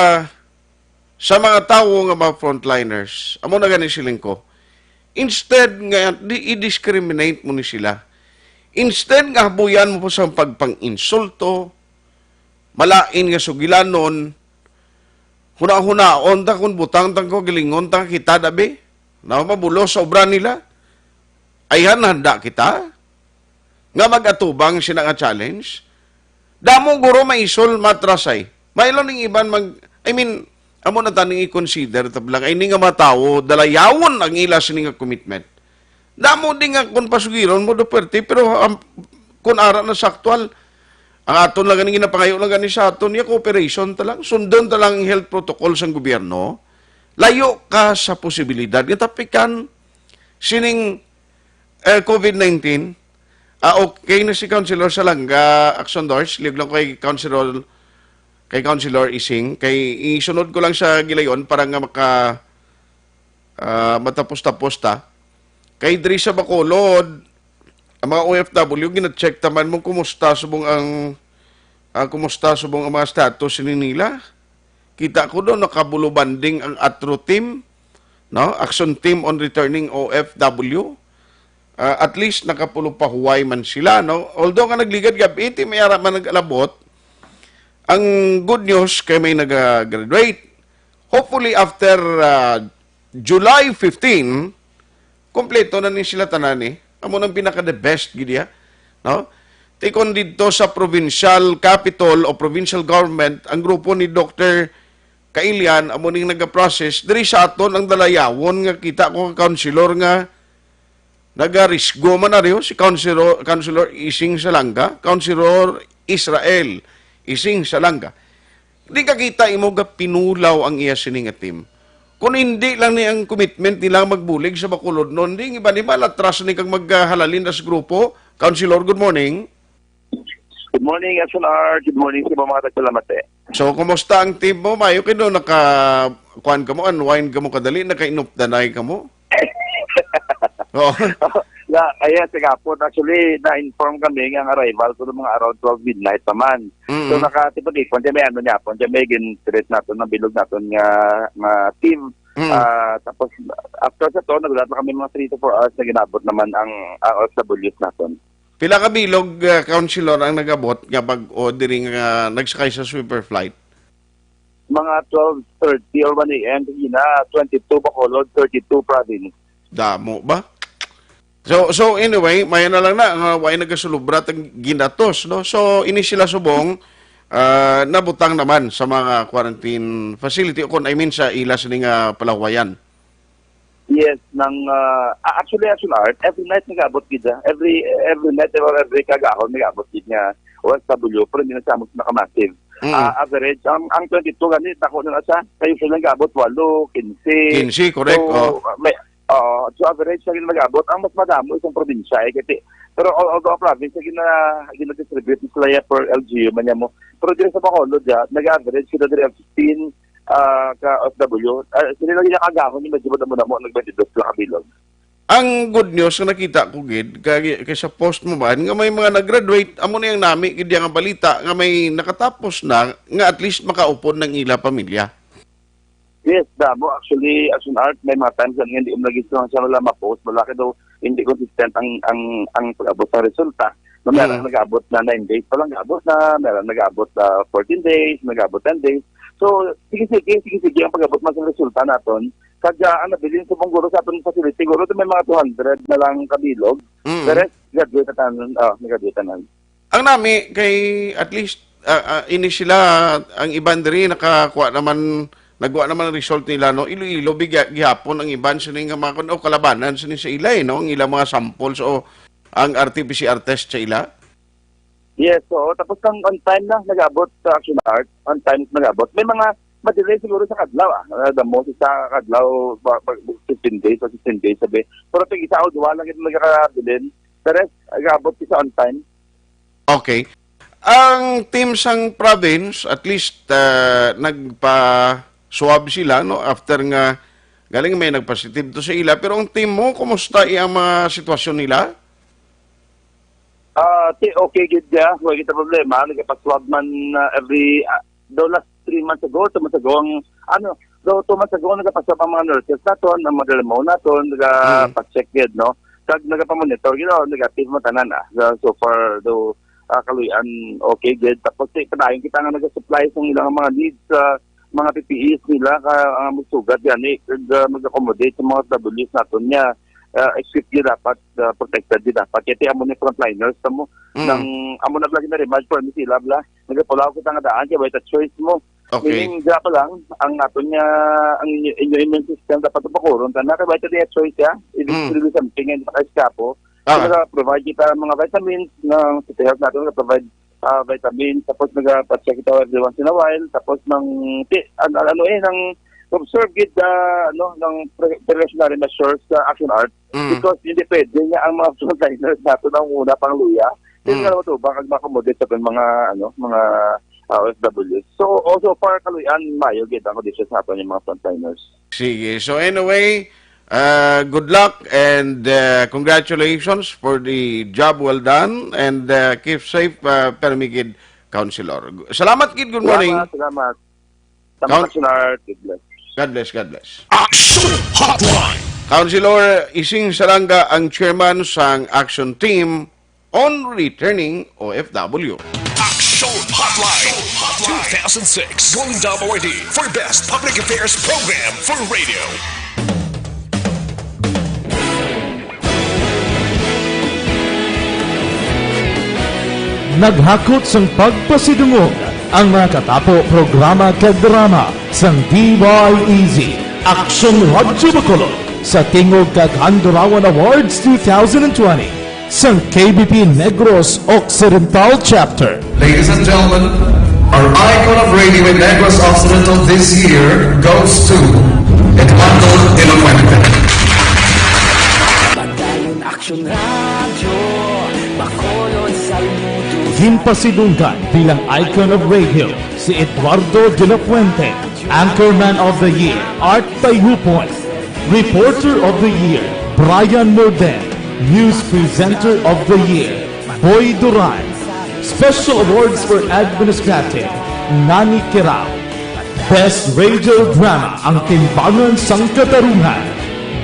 sa mga tawo nga mga frontliners. Amo na gani siling ko. Instead nga di i-discriminate mo ni sila, instead nga habuyan mo sa pagpang-insulto, malain nga sugilanon, hunahunaon ta kung butang ta ko, gilingon ta kita, dabi. Na mabulos sa obra nila. Ayhan, handa kita nga mag-atubang sina nga challenge. Damo guro maisol, matrasay. Maylo ning iban mag, I mean, amo na taning i-consider tablang ay ni nga mga tawo, dalayawon ang ila sini nga commitment. Damo di nga kung pasugiron mo, Duterte, pero, um, kung ara na sa aktual, ang aton lang ganing ginapangayo lang gani sa aton, ya cooperation ta lang, sundon ta lang ang health protocol sang gobyerno, Layo ka sa posibilidad nga tapikan sining, eh, COVID nineteen. Ah, okay na si Councilor Salanga, Aksondors. Liyog lang ko kay Councilor, kay Councilor Ising. Kay isunod ko lang sa gilayon para nga maka, ah, matapos-tapos ta. Kay diri sa Bacolod, ang mga O F W, gina-check ta man mo kumusta subong ang, ah, kumusta subong ang mga status ni nila. Kita ko daw nakabulubanding ang ATRO team, no? Action Team on Returning O F W. Ah, at least nakapulo pa huway man sila, no? Although nga nagligad gab-i, ti may ara man nag-alabot. Ang good news kay may nag-graduate. Hopefully after, ah, July fifteen, kompleto na ni sila tanan, eh. Amo nang pinaka the best gid iya, no? Ti kon didto sa provincial capital o provincial government, ang grupo ni Doctor Kailian amo ning nagaprocess. Diri sa aton ang dalayawon nga kita ko nga councilor nga nagarisgo man ari, oh, si Councilor, Councilor Ising Salanga, Councilor Israel Ising Salanga. Di ka kita imo ga pinulaw ang iya sini nga team. Kung hindi lang ni ang commitment nila magbulig sa Bacolod, no, hindi, ang iba ni malatras ni kag maghalalin sa grupo. Councilor, good morning. Good morning, S L R. Good morning sa mga tagpalamati. So, kumusta ang team mo? Mayo kay no, naka, kuan ka mo, unwind ka mo kadali, nakainupdanay ka mo? Oo. Na, ayan, sa gapon. Actually, na-inform kami nga ang arrival ko ng mga around twelve midnight naman. So, Mm. nakatipon-tipon, siya may ano niya po, siya may gin-treat naton, ng bilog naton nga, nga team. Mm. Ah, tapos, after sa to, nagulat na kami mga three to four hours na ginabot naman ang, ang O F Ws naton. Pila ka bilog, ah, councilor ang nagabot nga bag-o diri nga nagsakay sa sweeper flight? Mga twelve thirty or one A M sa Gina, twenty-two Bacolod, thirty-two province. Damo ba? So, so anyway, may na lang na, nga way nagasulubra tag ginatos, no? So, ini sila subong, ah, nabutang naman sa mga quarantine facility o kung, I mean, sa ila sini nga palawayan. Yes, nang, ah, ah, actually, actually, Art, every night nag-abot gid, ah. Every, every night or every kagahon nag-abot gid nga O F W, pero hindi na siya amo nakamassive. Mm. Ah, average, ang, ang twenty-two gani, dako na na siya. Kaya usually nag-abot walo, quince. Quince, correct, So, oh. may, oo, so average siya gid nag-abot. Ang mas madamo isang probinsya, eh, kasi, pero all, all the province, gina-, gina-distribute sila ya per L G U man niya mo. Pero diri sa Bacolod, ya, nag-average sila diri ang fifteen, ah, ka O F W. Ah, sila lang yung nakagahon yung medyo madamo-damo, nag-twenty-two lang kabilog. Ang good news nga nakita ko gid kay, kay sa post mo ba nga may mga nag-graduate, amo na yung nami gid nga balita nga may nakatapos na nga at least makaupod ng ila pamilya. Yes, damo. Actually, as an art, may mga times na hindi mo lagi siya wala ma-post, wala ka daw, hindi consistent ang, ang, ang pag-abot sa resulta. Na meron Mm. nag-abot na nine days pa lang, abot na, meron nag-abot na fourteen days, nag-abot ten days. So, sige-sige, sige-sige ang pag-abot man sa resulta naton. Kag, ah, ang nabilin sa Bongguro sa aton facility, siguro may mga two hundred na lang kabilog. Mm. The rest, graduate na tanan. Ah, nag-graduate na tanan. Ang nami kay at least, ah, ah, ini sila, ang iban diri nakakuha naman, nagwa naman ang result nila, no? Iloilo, bigya-, gihapon ang iban sini nga mga kun-, o kalabanan sini sa ila, eh, no? Ang ilang mga samples o ang R T P C R test sa ila. Yes, oo. Tapos ang on time na nag-abot sa Action Art, on time nag-abot. May mga madelay siguro sa kadlaw, ah. Ah, the most isa kadlaw, ba, ba, fifteen days o sixteen days, sabi. Pero pag isa o duwa lang ito nagkakabilin, the rest, nag-abot isa on time. Okay. Ang team sang province, at least, ah, nagpa-swab sila, no? After nga, galing may nagpositive to sa ila. Pero ang team mo, kumusta ang mga sitwasyon nila? Ah, ti, okay gid ya. Wala kita problema. Nagapaswab man, ah, every, ah, daw last three months ago, two months ago, ang, ano, daw two months ago, nagapaswab ang mga nurses naton, ang mga dalamaw naton, Mm. nagapacheck gid, no? Kag nagapamonitor gid, oh, negative mo tanan, ah. So, so far, daw, ah, kaluy-an, okay gid. Tapos, ti, padayon kita nga nagasupply sa ilang mga needs, ah, mga P P Es nila, ka, ah, magsugat gani, kag, ah, mag-accommodate sa mga O F Ws naton niya. Ah, equip gid dapat, ah, protected gid dapat. Kaya ti amo ni frontliners, tamo, Mm. nang amo na lagi na remind for me sila, bla. Nagapulaw kita nga daan, kaya wala choice mo. Okay. Meaning, dira pa lang, ang aton nga, ang inyo, inyo immune system, dapat pakuron ka na, kaya wala choice, ya. It is Mm. really something, and sa kaskapo. Ah. So, nag-provide kita mga vitamins ng City Health natin, nag-provide, ah, vitamins, tapos nag-check ito every once in a while, tapos ng, ti-, an-, an-, ano eh, ng, observe gid, ah, ano, ng pre-, precautionary measures sa Action Art Mm. because hindi pwede nga ang mga frontliners nato na una pang luya. Hindi Mm. nga matubang ang makomodate sa mga, ano, mga, ah, O F Ws. So, also far kaluyan, mayo gid ang conditions nato yung mga frontliners. Sige. So anyway, uh, good luck and, uh, congratulations for the job well done and, uh, keep safe, uh, permi gid, Councilor. Salamat gid, good morning. Salamat, salamat. Salamat, Councilor. God bless. God bless, God bless. Action Hotline. Councilor Ising Salanga ang chairman sang Action Team on Returning O F W. Action Hotline two thousand six Golden Dome Awardee for Best Public Affairs Program for Radio. Naghakot sang pagpasidungog ang mga katapo programa kag drama sang D Y E Z Aksyon Radyo Bacolod sa Tingog kag Handurawan Awards two thousand twenty sang K B P Negros Occidental Chapter. Ladies and gentlemen, our icon of radio in Negros Occidental this year goes to Eduardo de la Fuente. Padayon Aksyon Radyo, Bacolod, Salmuto. Ginpasidunggan bilang icon of radio si Eduardo de la Fuente, Anchorman of the Year, Art Tayupon, Reporter of the Year, Brian Morden, News Presenter of the Year, Boy Duran. Special awards for Administrative, Nani Kirao. Best Radio Drama, Ang Timbangan sang Katarungan.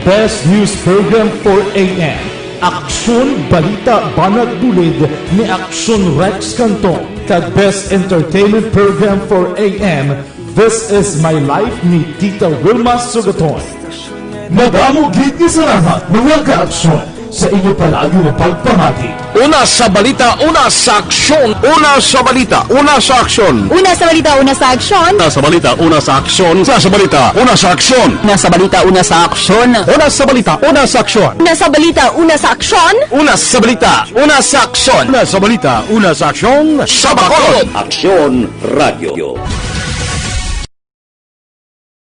Best News Program four A M, Aksyon Balita Banat Bulid ni Aksyon Rex Cantong, kag Best Entertainment Program four A M, This Is My Life ni Tita Wilma Sugaton. Madamo gid nga salamat, mga kaaksyon, sa inyo palagi nga pagpamati. Una sa balita, una sa aksyon. Una sa balita, una sa aksyon. Una sa balita, una sa aksyon. Una sa balita, una sa aksyon. Una sa balita, una sa aksyon. Una sa balita, una sa aksyon. Una sa balita, una sa aksyon. Una sa balita, una sa aksyon. Una sa balita, una sa aksyon. Una sa balita, una sa aksyon. Sa Bacolod. Aksyon Radyo.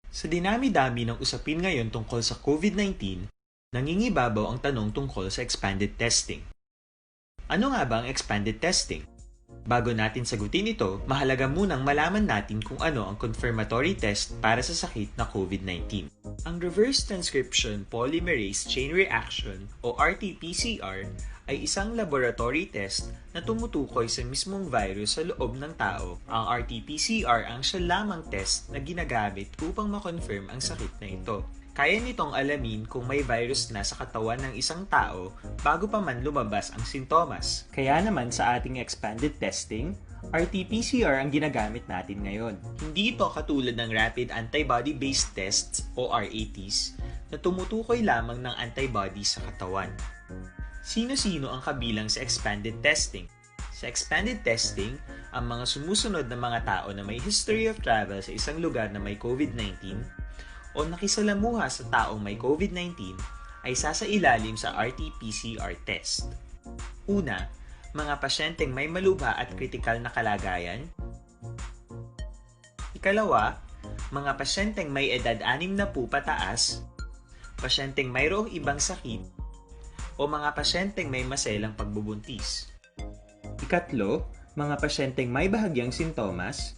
Sa dinami-dami ng usapin ngayon tungkol sa COVID nineteen, nangingibabaw ang tanong tungkol sa expanded testing. Ano nga ba ang expanded testing? Bago natin sagutin ito, mahalaga munang malaman natin kung ano ang confirmatory test para sa sakit na COVID nineteen. Ang reverse transcription polymerase chain reaction o R T P C R ay isang laboratory test na tumutukoy sa mismong virus sa loob ng tao. Ang R T P C R ang siya lamang test na ginagamit upang ma-confirm ang sakit na ito. Kaya nitong alamin kung may virus na sa katawan ng isang tao bago pa man lumabas ang sintomas. Kaya naman sa ating expanded testing, R T P C R ang ginagamit natin ngayon. Hindi ito katulad ng rapid antibody-based tests o R A Ts na tumutukoy lamang ng antibody sa katawan. Sino-sino ang kabilang sa expanded testing? Sa expanded testing, ang mga sumusunod na mga tao na may history of travel sa isang lugar na may COVID nineteen o nakisalamuha sa taong may COVID nineteen ay sasailalim sa R T P C R test. Una, mga pasyenteng may malubha at kritikal na kalagayan. Ikalawa, mga pasyenteng may edad anim na pupataas, pasyenteng mayroong ibang sakit, o mga pasyenteng may maselang pagbubuntis. Ikatlo, mga pasyenteng may bahagyang sintomas.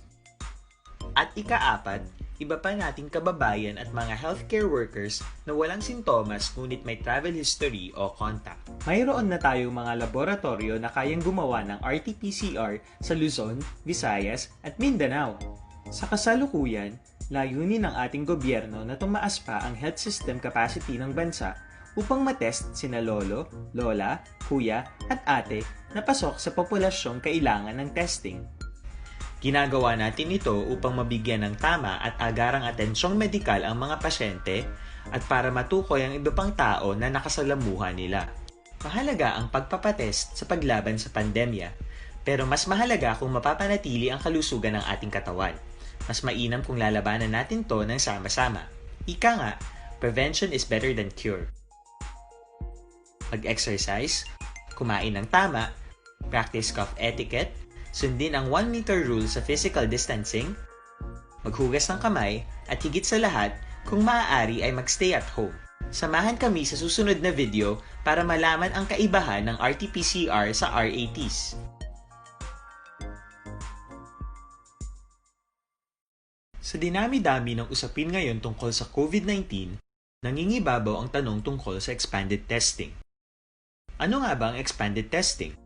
At ikaapat, iba pa nating kababayan at mga healthcare workers na walang sintomas ngunit may travel history o contact. Mayroon na tayong mga laboratoryo na kayang gumawa ng R T P C R sa Luzon, Visayas, at Mindanao. Sa kasalukuyan, layunin ng ating gobyerno na tumaas pa ang health system capacity ng bansa upang matest sina lolo, lola, kuya, at ate na pasok sa populasyong kailangan ng testing. Ginagawa natin ito upang mabigyan ng tama at agarang atensyong medikal ang mga pasyente at para matukoy ang iba pang tao na nakasalamuha nila. Mahalaga ang pagpapatest sa paglaban sa pandemya, pero mas mahalaga kung mapapanatili ang kalusugan ng ating katawan. Mas mainam kung lalabanan natin 'to ng sama-sama. Ika nga, prevention is better than cure. Mag-exercise, kumain ng tama, practice cough etiquette, sundin ang one meter rule sa physical distancing, Maghugas ng kamay, at higit sa lahat, kung maaari ay mag-stay at home. Samahan kami sa susunod na video para malaman ang kaibahan ng R T P C R sa R A Ts. Sa dinami-dami ng usapin ngayon tungkol sa COVID nineteen, nangingibabaw ang tanong tungkol sa expanded testing. Ano nga ba ang expanded testing?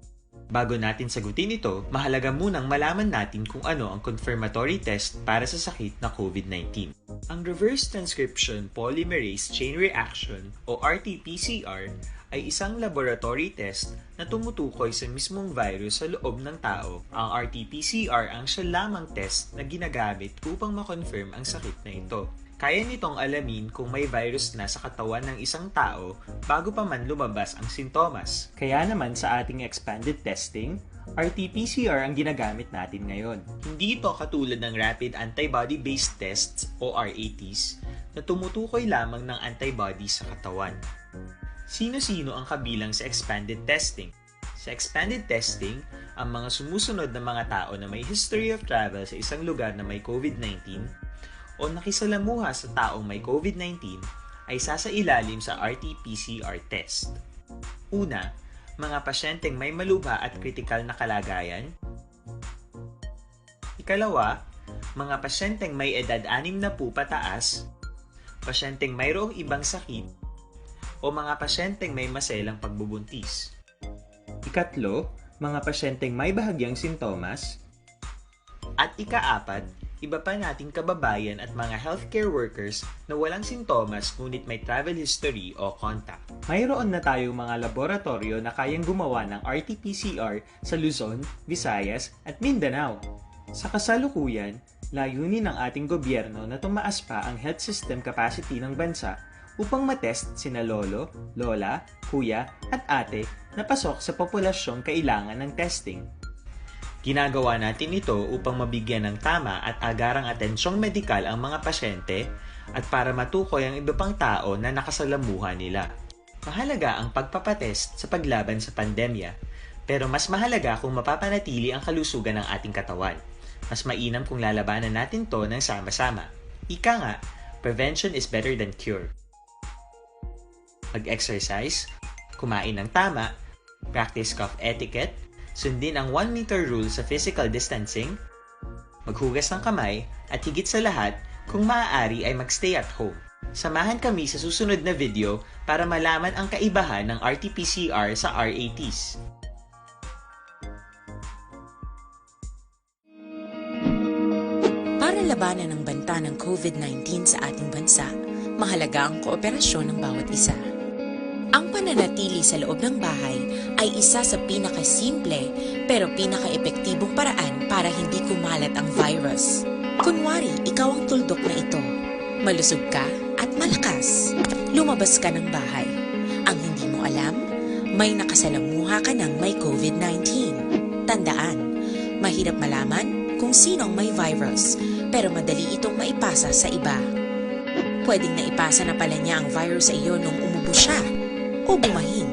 Bago natin sagutin ito, mahalaga munang malaman natin kung ano ang confirmatory test para sa sakit na COVID nineteen. Ang reverse transcription polymerase chain reaction o R T P C R ay isang laboratory test na tumutukoy sa mismong virus sa loob ng tao. Ang R T P C R ang siya lamang test na ginagamit upang ma-confirm ang sakit na ito. Kaya nitong alamin kung may virus na sa katawan ng isang tao bago pa man lumabas ang sintomas. Kaya naman sa ating expanded testing, R T P C R ang ginagamit natin ngayon. Hindi ito katulad ng rapid antibody-based tests o R A Ts na tumutukoy lamang ng antibodies sa katawan. Sino-sino ang kabilang sa expanded testing? Sa expanded testing, ang mga sumusunod na mga tao na may history of travel sa isang lugar na may COVID nineteen o nakisalamuha sa taong may COVID nineteen ay sasailalim sa R T P C R test. Una, mga pasyenteng may malubha at kritikal na kalagayan. Ikalawa, mga pasyenteng may edad anim na po pataas, pasyenteng mayroong ibang sakit, o mga pasyenteng may maselang pagbubuntis. Ikatlo, mga pasyenteng may bahagyang sintomas. At ikaapat, iba pa nating kababayan at mga healthcare workers na walang sintomas ngunit may travel history o contact. Mayroon na tayong mga laboratoryo na kayang gumawa ng R T P C R sa Luzon, Visayas, at Mindanao. Sa kasalukuyan, layunin ng ating gobyerno na tumaas pa ang health system capacity ng bansa upang matest sina lolo, lola, kuya, at ate na pasok sa populasyong kailangan ng testing. Ginagawa natin ito upang mabigyan ng tama at agarang atensyong medikal ang mga pasyente at para matukoy ang iba pang tao na nakasalamuha nila. Mahalaga ang pagpapatest sa paglaban sa pandemya, pero mas mahalaga kung mapapanatili ang kalusugan ng ating katawan. Mas mainam kung lalabanan natin 'to ng sama-sama. Ika nga, prevention is better than cure. Mag-exercise, kumain ng tama, practice cough etiquette, sundin ang one meter rule sa physical distancing, maghugas ng kamay, at higit sa lahat, kung maaari ay mag-stay at home. Samahan kami sa susunod na video para malaman ang kaibahan ng R T P C R sa R A Ts. Para labanan ang banta ng COVID nineteen sa ating bansa, mahalaga ang kooperasyon ng bawat isa. Ang pananatili sa loob ng bahay ay isa sa pinakasimple pero pinakaepektibong paraan para hindi kumalat ang virus. Kunwari, ikaw ang tuldok na ito. Malusog ka at malakas. Lumabas ka ng bahay. Ang hindi mo alam, may nakasalamuha ka ng may COVID nineteen. Tandaan, mahirap malaman kung sino ang may virus, pero madali itong maipasa sa iba. Pwedeng naipasa na pala niya ang virus sa iyo nung umubo siya o bumahin.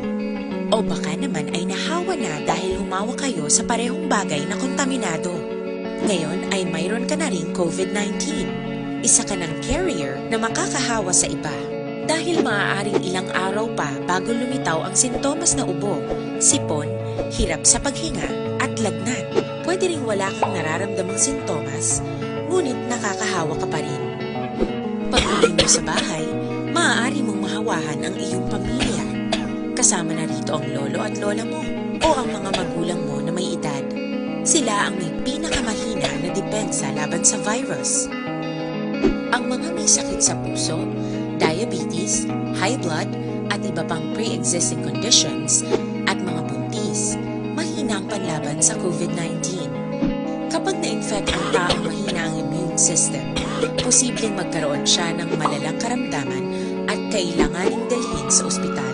O baka naman ay nahawa na dahil humawa kayo sa parehong bagay na kontaminado. Ngayon ay mayroon ka na ring COVID nineteen. Isa ka ng carrier na makakahawa sa iba. Dahil maaaring ilang araw pa bago lumitaw ang sintomas na ubo, sipon, hirap sa paghinga, at lagnat. Pwede ring wala kang nararamdamang sintomas, ngunit nakakahawa ka pa rin. Pag-uwi mo sa bahay, maaari mong mahawahan ang iyong pamilya. Kasama na rito ang lolo at lola mo o ang mga magulang mo na may edad. Sila ang may pinakamahina na depensa laban sa virus. Ang mga may sakit sa puso, diabetes, high blood, at iba pang pre-existing conditions, at mga buntis, mahina ang panlaban sa COVID nineteen. Kapag na-infect ang taong mahina ang immune system, posibleng magkaroon siya ng malalang karamdaman at kailanganing dalhin sa ospital.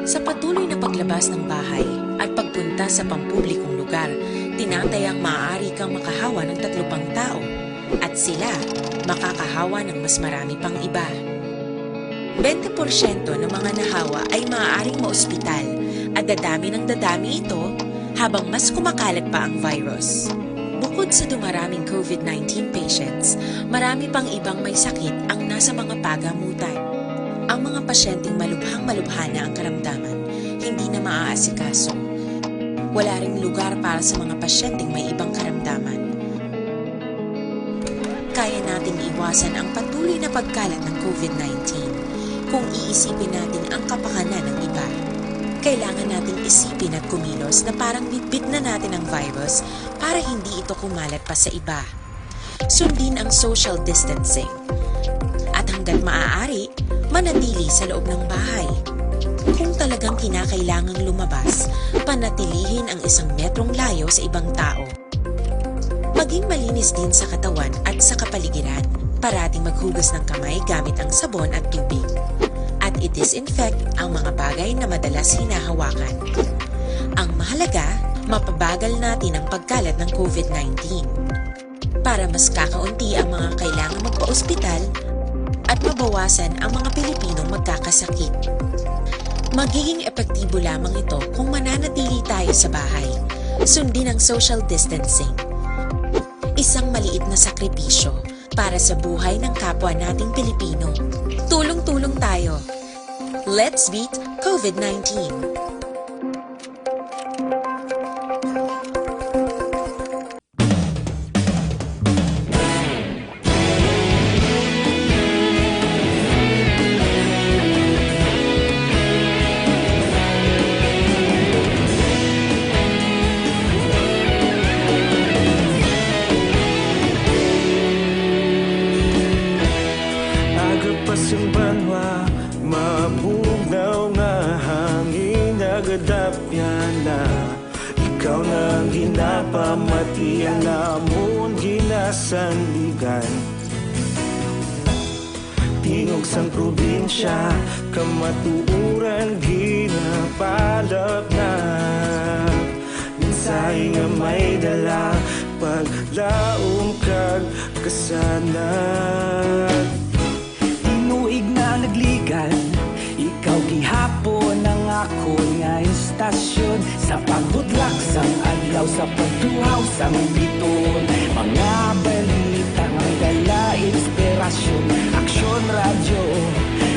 Sa patuloy na paglabas ng bahay at pagpunta sa pampublikong lugar, tinatayang maaari kang makahawa ng tatlo pang tao at sila makakahawa ng mas marami pang iba. Bente porsyento ng mga nahawa ay maaaring maospital at dadami ng dadami ito habang mas kumakalat pa ang virus. Bukod sa dumaraming COVID nineteen patients, marami pang ibang may sakit ang nasa mga pagamutan. Ang mga pasyenteng malubhang-malubha na ang karamdaman, hindi na maaasikaso. Wala ring lugar para sa mga pasyenteng may ibang karamdaman. Kaya nating iwasan ang patuloy na pagkalat ng COVID nineteen kung iisipin natin ang kapakanan ng iba. Kailangan nating isipin at kumilos na parang bitbit na natin ang virus para hindi ito kumalat pa sa iba. Sundin ang social distancing. At hanggat maaari, manatili sa loob ng bahay. Kung talagang kinakailangang lumabas, panatilihin ang isang metrong layo sa ibang tao. Maging malinis din sa katawan at sa kapaligiran. Parating maghugas ng kamay gamit ang sabon at tubig. At i-disinfect ang mga bagay na madalas hinahawakan. Ang mahalaga, mapabagal natin ang pagkalat ng COVID nineteen. Para mas kakaunti ang mga kailangang magpa-ospital at mabawasan ang mga Pilipinong magkakasakit. Magiging epektibo lamang ito kung mananatili tayo sa bahay. Sundin ang social distancing. Isang maliit na sakripisyo para sa buhay ng kapwa nating Pilipino. Tulong-tulong tayo. Let's beat COVID nineteen. Aga pa sing banwa, mabugnaw nga hangin, nagadapyan na. Ikaw na ang ginapamati, ang amon ginasandigan. Tingog sang probinsya, kamatuoran ginapalapnag. Mensahe nga may dala, paglaom kag kasanag. Tinuig na nagligan, ikaw gihapon ang akon nga istasyon. Sa pagbutlak sang adlaw, sa pagtuhaw sang biton, mga balita nga may dala inspirasyon. Aksyon Radyo,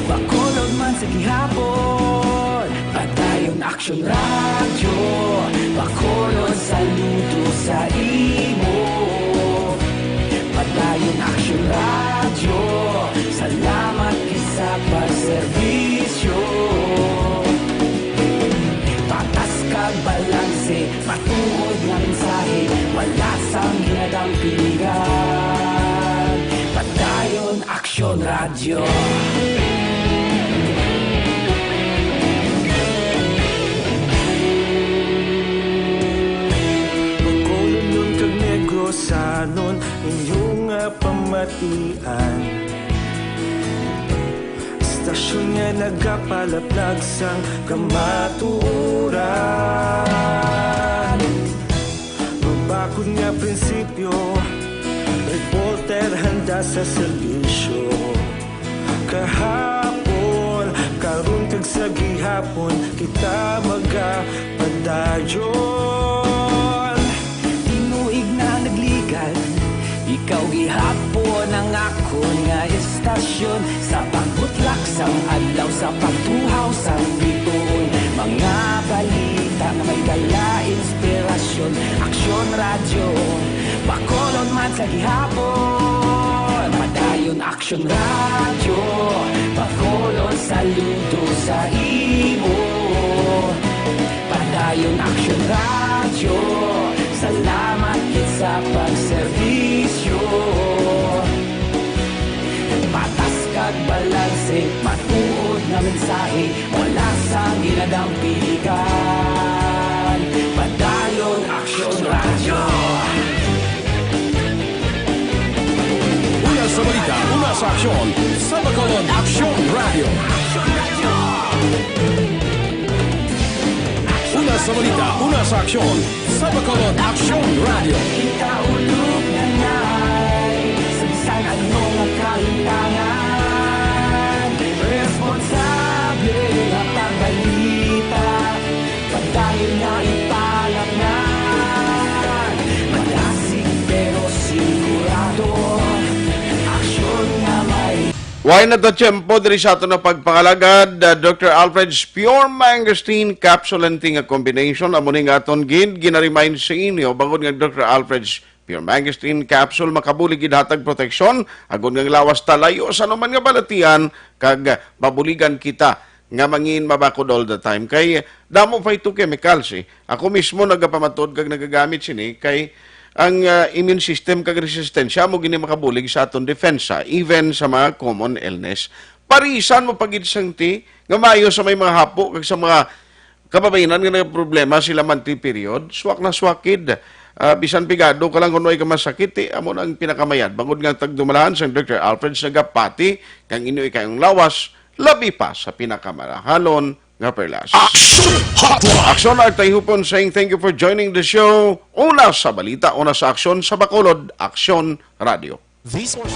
Bacolod man sa gihapon. Padayon Aksyon Radyo, Bacolod, saludo sa imo. Padayon Aksyon Radyo, salamat gid sa pagserbisyo. Patas kag balanse, matuod nga mensahe, wala sang ginadampigan. Padayon Aksyon Radyo. Bacolodnon kag Negrosanon, inyo nga pamatian. Istasyon nga nagapalaplag sang kamatuoran. Mabakod nga prinsipyo, reporter handa sa serbisyo. Kahapon, karon kag sa gihapon, kita magapadayon. Tinuig na nagligan, ikaw gihapon ang akon nga istasyon. Sa pagbutlak sang adlaw, sa pagtuhaw sang biton, mga balita nga may dala inspirasyon. Aksyon Radyo, Bacolod man sa gihapon. Padayon Aksyon Radyo, Bacolod, saludo sa imo. Padayon Aksyon Radyo, salamat gid sa pagserbisyo. Patas kag balanse, matuod nga mensahe, wala sang ginadampigan. Padayon Aksyon Radyo. Una sa balita, una sa aksyon, sa Bacolod Aksyon Radyo. Una sa balita, una sa aksyon, sa Bacolod Aksyon Radyo. Kita ulog na nay, sa bisan ano nga kalintangan, responsable nga pagbalita, padayon na ipalapngan. Madasig Way na ta tiyempo diri sa aton nga pagpangalagad, uh, Doctor Alfred's Pure Mangosteen Capsule and Tea nga combination. Amo ni nga aton gid gina-remind sa inyo, bangod nga Doctor Alfred's Pure Mangosteen Capsule makabulig gid hatag proteksyon, agod nga ang lawas ta layo sa anuman nga balatian, kag mabuligan kita nga mangin mabakod all the time. Kay damo phytochemicals, eh. Ako mismo nagapamatud kag nagagamit sini kay ang, ah, immune system kag resistensya mo gini makabulig sa aton depensa, even sa mga common illness. Parisan mo pa gid sang tea nga maayo sa may mga hapo kag sa mga kababayenan nga nagaproblema sila monthly period, suwak na suwak gid. Ah, bisan pigado ka lang kung way ka masakit, eh, amo na ang pinakamayad. Bangod nga tagdumalahan sang Doctor Alfred sa gapati kang inyo ikayong lawas, labi pa sa pinakamarahalon nga perlas. Aksyon Hotline! Aksyon Art Tayhupon saying thank you for joining the show. Una sa balita, una sa aksyon sa Bacolod, Aksyon Radio. This was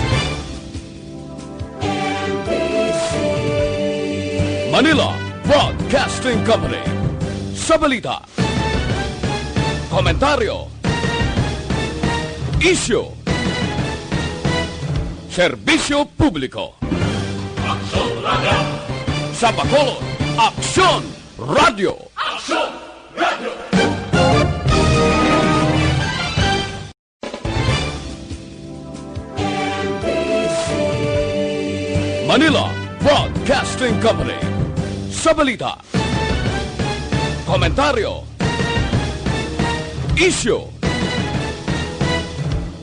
Manila Broadcasting Company. Sa balita, komentaryo, isyu, serbisyo publiko. Aksyon Radio. Sa Bacolod, Aksyon Radio. Aksyon Radio. Manila Broadcasting Company. Sa balita, komentaryo, isyu,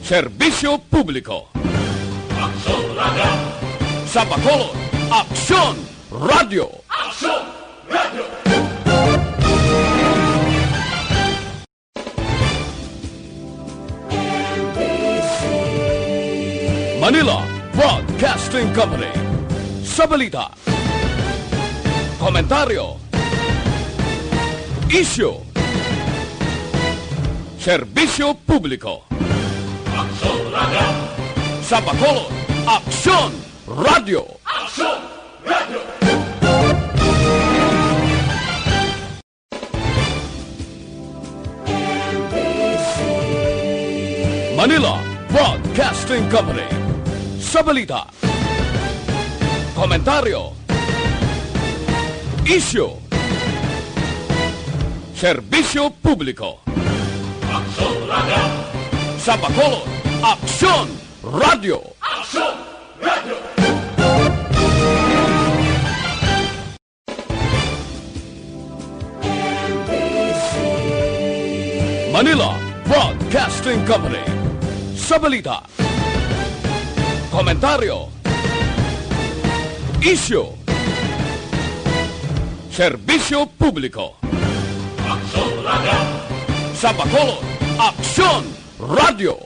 serbisyo publiko. Aksyon Radio. Sa Bacolod, Aksyon Radio. Aksyon Radio. Manila Broadcasting Company. Sa balita, komentaryo, isyu, serbisyo publiko. Aksyon Radio. Sa Bacolod, Aksyon Radio. Aksyon Radio. Manila Broadcasting Company. Sa balita, komentaryo, isyu, serbisyo publiko. Aksyon Radio. Sa Bacolod, Aksyon Radio. Aksyon Radio. Manila Broadcasting Company. Sa balita, komentaryo, isyu, serbisyo publiko. Aksyon Radio. Sa Bacolod, Aksyon Radio.